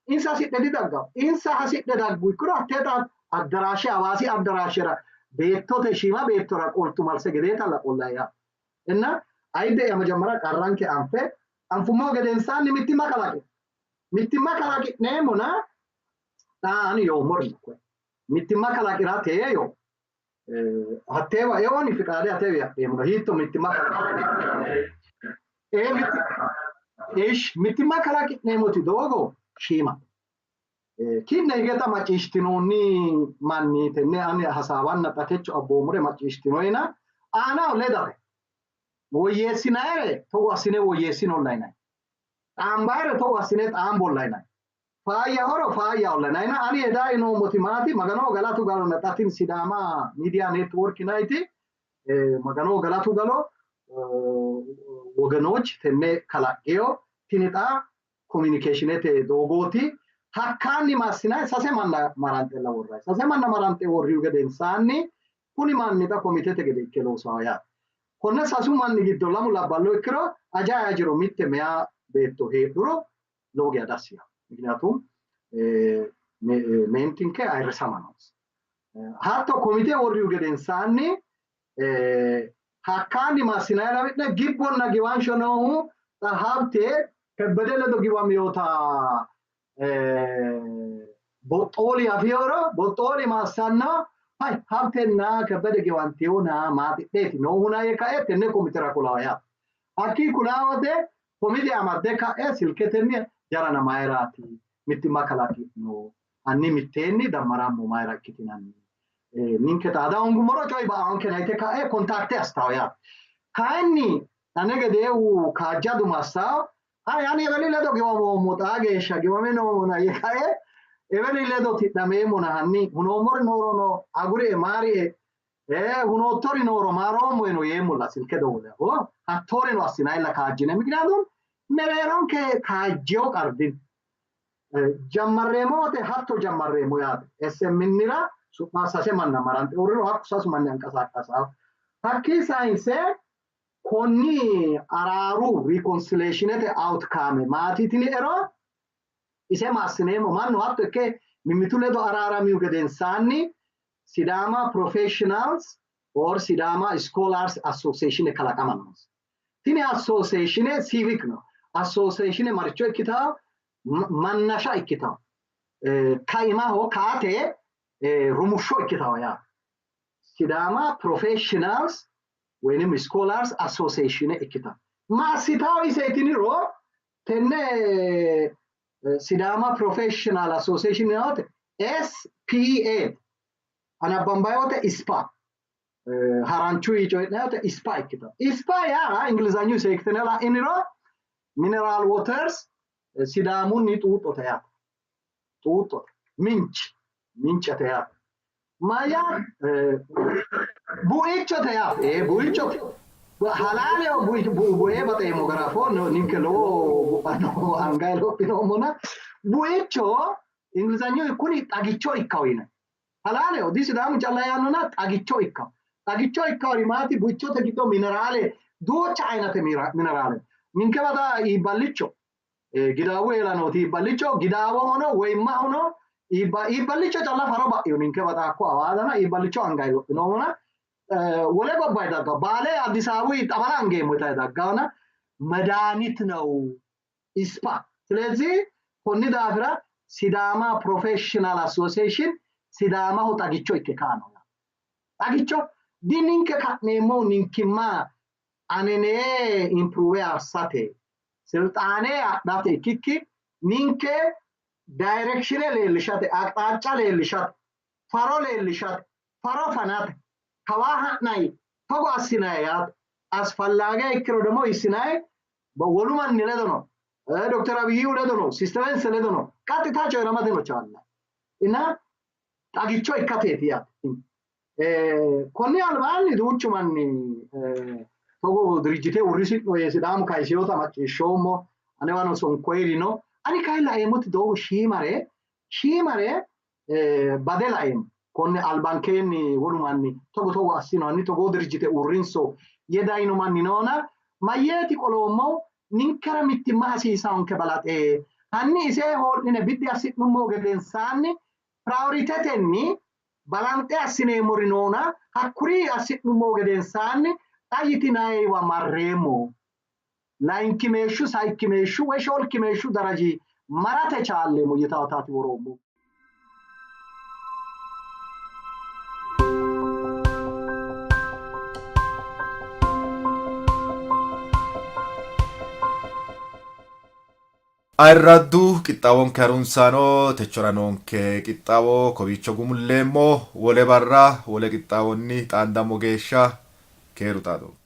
insa hasidhe didaggawo. Insa hasidhe daggu ikkiro hattee xa addaraashe Hawaasi addaraashera beettote shiima beettora qoltu malse gedeetalla qollayi yaate. Inna ayidde'ya majammara qarranke anfe anfummohu gedensaanni mittimma kalaqi. Mittimma kalaqi'neemmona xa ani yoommori koye. Mittimma kalaqi'rate yo hatteewa eoni fiqaade atewi adheemmona hiitto mittimma ish mittimma kalaqi'neemmoti doogo shiima. Ki'ne higeta macciishshitinoonni manni tenne ani hasaawanna xa techo abboommore macciishshitinoyina aanaho ledate woyyeessinayre togo assine woyyeessinolla yinanni. Xaambayre togo assine xaambolla yinanni. Faayya horo faayyaholla yinanni. Ani hedayi noommoti maati Maganoho galatu galonna xa tini Sidaama Media Network yinanniti Maganoho galatu galo wogenoch tenne kalaqqeyo tini xa communicationete doogooti. Hakkaanni massinay sase manna maranxella worray. Sase manna maranxe worrihu gedensaanni kuni manni xa komitete gede ikke loosawo yaate. Konne sasu manni giddo lamu labballo ikkiro ajayi ajiro mitte meyaa beetto heedhuro lowo geya dassi yaanno. Mikniyaatum meentinke ayirrisama noonsa. Hatto komite worrihu gedensaanni hakkaanni massinay lawi'ne gibbonna giwansho noohu xa Habte Kebbede ledo giwamiyota Boxxooli afiyoro Boxxooli massanno hay Habtenna Kebbede giwantiyona maaxidheeti noohuna yee kae tenne komitera kulawo yaate. Hakkii kulaa wote komite amadde ka'e silketenni jarana mayiraati mittimma kalaqi'no hanni mitteenni dammarammo mayira ikkitinanni ninke xaada hoongummoro coyi ba''aankena yite ka'e kontaakte assitawo yaate. Kayinni ane gedeehu kaajjadu massawo hay ani Eweli ledo giwamoommo xaa geeshsha giwame noommona yee kae Eweli ledo tidhameemmona hanni hunoommori noorono agurie maarie hunoottori nooro maaroommoeno yeemmolla silke dowwole hattooreno assinayilla kaajjine mikniyaatum mereeronke kaajjewo qarri jammarreemmo wote hatto jammarreemmo yaate. SMNira su'ma sase manna maranxe uurriro hakku sasu manni hanqasaqqasawo. Hakkii sayinse konni araaru reconciliationete outcome maati tini ero ise ma assineemmo mannu hatto ikke mimmitu ledo araaramihu gedensaanni Sidaama Professionals or Sidaama Scholars Association kalaqama noonsa. Tini association civic no. Association maricho ikkitawo? Mannasha ikkitawo. Kaimaho kaate rumushsho ikkitawo yaate. Sidaama Professionals woynim Scholars Association ikkitawo. Ma assitawo ise tiniro tenne Sidaama Professional Association yaate SPA anabbambayi wote ISPA haranchu coyi'nanni wote ISPA ikkitanno. ISPA yaa Ingilizanyu seekkitine la'iniro mineral waters Sidaamunni xuuxxote yaate. Xuuxxote minch mincete yaate. Mayyaa buichote yaate. Ee buichote. Halaaleho buee baxeemmo gara afoo ninke lowo bu'ano angayi lophinoommona buicho Ingilizanyu kuni xagicho ikkawo yinanni. Halaaleho di Sidaamu calla yaannona xagicho ikkawo. Xagicho ikkawori maati? Buichote giddo mineraale duucha ayinate mineraale. Ninke bada iibballicho Gidaawu eelanooti iibballicho Gidaawohono woyimmahono iibballicho calla faro ba'ino ninke bada hakko Awaadana iibballicho angayi lophinoommona wole gobbayi daggawo Baale Addis Ababu xabala angeemmo yitayi daggawona መድኃኒት ነው ኢስፓ። ስለዚህ konni daafira Sidaama Professional Association Sidaamaho xagicho ikke kaano. Xagicho dininke ka'neemmohu ninkimma anenee improve assate silxaane adhate ikkikki ninke directione leellishate aqxaaca leellishate faro leellishate faro fanate kawaa ha'nayi togo assinayi yaate asfallaage ikkiro ደግሞ ይስናይ wolu manni ledo no ዶክተር አብይው ledo no sistemense ledo no qaxxita coyi'ramate no chaalla inna xagicho ikkateeti yaate. Konni albaanni duuchu manni togo dirijjite uurrisi'no yee Sidaamu kayiseyota macciishshoommo anewano sonkoyiri no. Ani kayi laeemmoti doogo shiimare Shiimare bade laeemmo. Konne albankeenni wolu manni togo togo assino hanni togoo dirijjite uurrinso yee dayino manni noona mayyeeti qoloommohu ninkera mittimma hasiisaonke balaxe hanni ise hoo'line biddi assi'nummo gedensaanni prioritetenni balanxe assineemmori noona hakkuri assi'nummo gedensaanni xa yitinayiwa marreemmo. Layinkimeeshshu, sayikkimeeshshu woy shoolkimeeshshu daraji marate chaalleemmo yitaataati woroommo. Ayirraddu qixxaawonke harunsaano techora noonke qixxaawo kowiicho gumulleemmo. Wole barra wole qixxaawonni xaandammo geeshsha keeru xaadonke.